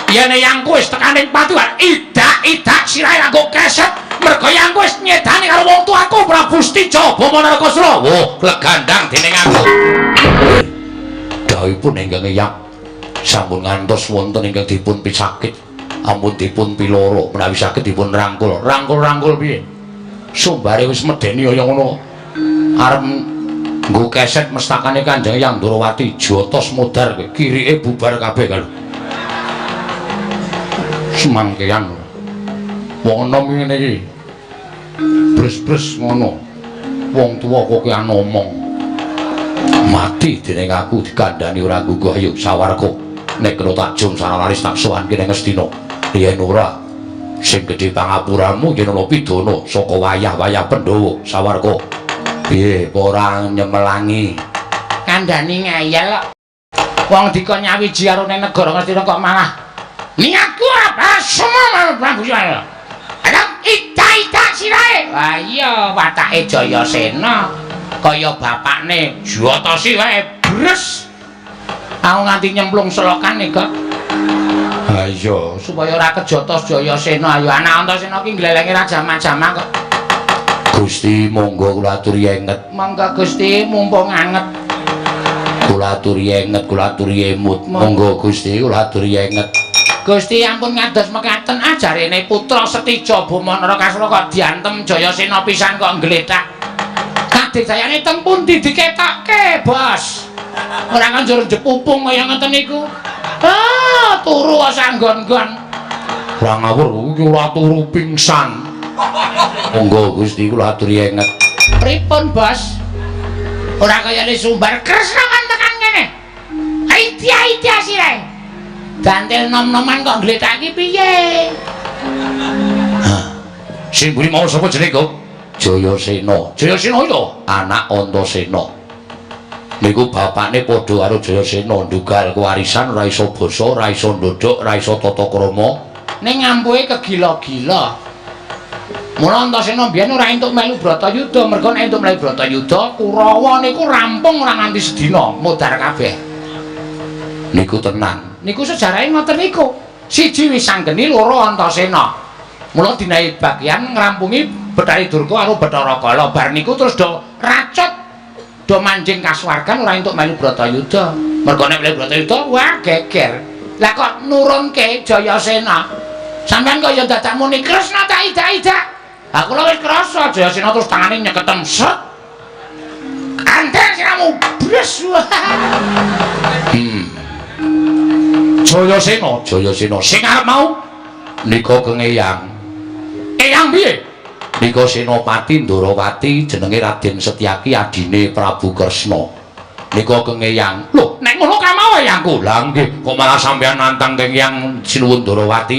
Yen eyangku wis tekan ing pati, idak-idak sirahe nganggo keset, mergo eyangku wis nyedani karo wong tuaku Prabu Setija Bama Narakasura. Wah, legandang dening aku. Dawuhipun ingkang Eyang sampun ngantos wonten ingkang dipun pisakit, ampun dipun piloro, menawi saged dipun rangkul. Rangkul-rangkul piye? Sumbare wis medeni kaya ngono. Arep nggo keset mestakane Kanjeng Eyang Ndorowati jotos modar kowe, kirike bubar kabeh kalau. Semangkean. Wong enom ngene iki. Bres-bres ngono. Wong tuwa kok ki omong. Mati dening aku dikandhani ora ngguguh. Ayo sawarga. Nek kena tak jum saralaris tak sowanke ning Ngastina. Yen ora sing gedhe pangapuramu yen ana pidana saka wayah-wayah Pandhawa sawarga. Piye ora nyemelangi? Kandhani ngeyel kok. Wong dikon nyawiji karo ning negara Ngastina kok malah niatku apa semua Prabu Jaya. Ayo ida-ida sirahe. Wah iya watake Jayasena kaya bapakne jotosi wae bres. Aku nganti nyemplung selokane kok. Ha iya, supaya ora kejotos Jayasena. Ayo anak Antasena ki nglelenge ra jamak-jamak kok. Gusti monggo kula aturi enget. Monggo Gusti mumpung anget. Kula aturi enget, kula aturi emut. Monggo Gusti kula aturi enget. Gusti ampun ngados mekaten ajarene putra Setija Bama Narakasura kok diantem Jayasena pisan kok nggletak. Kadidayane teng pundi diketokke, Bos? Ora kanjur jepupung kaya ngoten niku. Ah, turu sanggon-gon. Ora ngawur iki ora turu pingsan. Monggo Gusti kula aturi enget. Pripun, Bos? Ora kayane sumbar Kresna kan tekan kene. Aidia-aidia sirahe. Dantil nom-noman kok ngglethak iki piye? Hah. Sing mburi mau sapa jenenge, Gok? Jayasena. Jayasena itu anak Antasena. Niku bapakne padha karo Jayasena, ndugal kewarisan, ora iso basa, ora iso ndodhok, ora iso tata krama. Ning ngampuhe kegila-gila. Mula Antasena mbiyen ora entuk melu Bratayuda, mergo nek entuk melu Bratayuda, Kurawa niku rampung ora nganti sedina, modar kabeh. Niku tenan. Niku sejarahe ngoten niku. Siji wis sanggeni, loro Antasena. Mula dinahi bagian ngrampungi Bathari Durga karo Bathara Kala. Bar niku terus do racut, do manjing kasuwargan ora entuk melu Bratayuda. Mergo nek melu Bratayuda wah geger. Lah kok nurunke Jayasena. Sampeyan kaya dadak muni Kresna tak idak-idak. Lah kula wis krasa Jayasena terus tangane nyeketem set. Anter siramu bres. Jayasena, Jayasena sing arep mau nika Kang Eyang. Eyang piye? Nika Senopati Ndorowati jenenge Raden Setyaki adine Prabu Kresna. Nika Kang Eyang. Lho, nek ngono kamau eyangku. Lah nggih, kok malah sampeyan nantang Kang Eyang Sinuwun Ndorowati?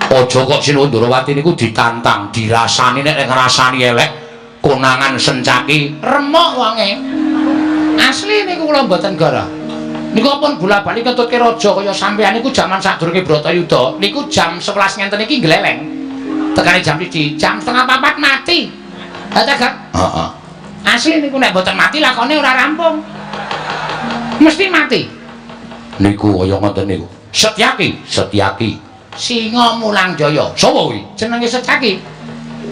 Aja kok Sinuwun Ndorowati niku ditantang, dirasani nek ngrasani elek konangan Sencaki remuk wonge. Asli niku kula mboten gara. Niku pun bola-bali ketutke raja kaya sampeyan niku jaman sadurunge Bratayuda niku jam 11 ngenten iki ngleleng. Tekane jam 1, jam 3:30 mati. Ha ta, Gak? Heeh. Asli niku nek mboten mati lakone ora rampung. Mesti mati. Niku kaya ngoten niku. Setyaki, Setyaki. Singa Mulang Jaya. Sapa kuwi? Jenenge Setyaki.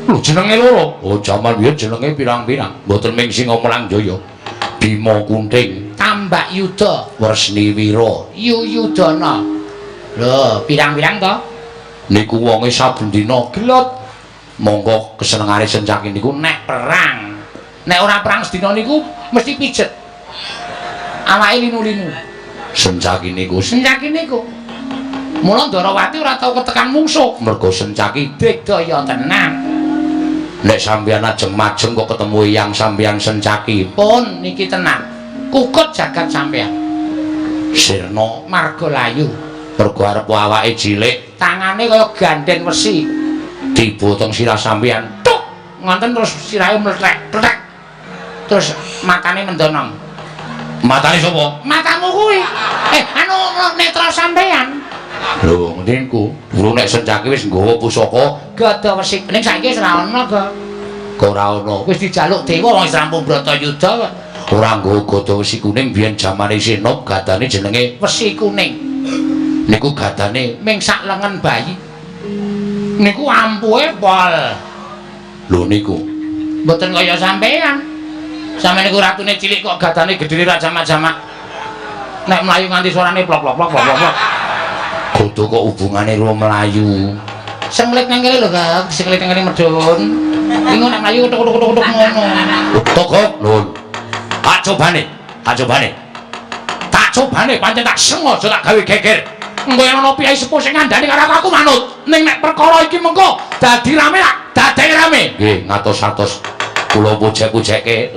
Lho jenenge loro. Oh jaman biyen jenenge pirang-pirang. Mboten ming Singa Mulang Jaya. Bima Kunting, Tambak Yuda, Wresniwira, Yuyudana. Lho, pirang-pirang to? Niku wonge saben dina gelut. Monggo kesenengane Sencaki niku nek perang. Nek ora perang sedina niku mesti pijet. Awake linu-linu. Sencaki niku, Sencaki niku. Mula Ndarawati ora tau ketekan mungsuh mergo Sencaki digdaya tenan. Nek sampeyan ajeng majeng kok ketemu eyang sampeyan Sencaki. Pun niki tenan. Kukut jagat sampeyan. Sirna marga layu. Mergo arep awake cilik, tangane kaya ganden wesi. Tiba teng sirah sampeyan. Tuk, ngonten terus sirahe mlethek, plethek. Terus matane mendonong. Matane sapa? Matamu kuwi. Anu netra sampean. Lho, ngene iku. Durung nek Sencaki wis nggawa pusaka gada wesi. Ning saiki wis ora ana, Gok. Kok ora ana? Wis dijaluk dewa wong wis rampung Bratayuda kok. Ora nggawa gada wesi kuning biyen jamane isih nom gadane jenenge wesi kuning. Niku gadane ming sak lengen bayi. Niku ampuhe pol. Lho niku. Mboten kaya sampean. Sampeyan niku ratune cilik kok gadane gedene ra jamak-jamak. Nek mlayu nganti suarane plok plok plok plok plok. Kudu kok hubungane karo mlayu. Senglit nang kene lho, Kak. Senglit nang kene medhun. Iki nek mlayu tuk-tuk-tuk ngono. Togok, nuwun. Tak cobane, tak cobane. Tak cobane pancen tak sengaja tak gawe geger. Engko yen ana piyai sepuh sing ngandani karo aku manut. Ning nek perkara iki mengko dadi rame tak dadeke rame. Nggih, ngatos-atos kula pujek-pujeke.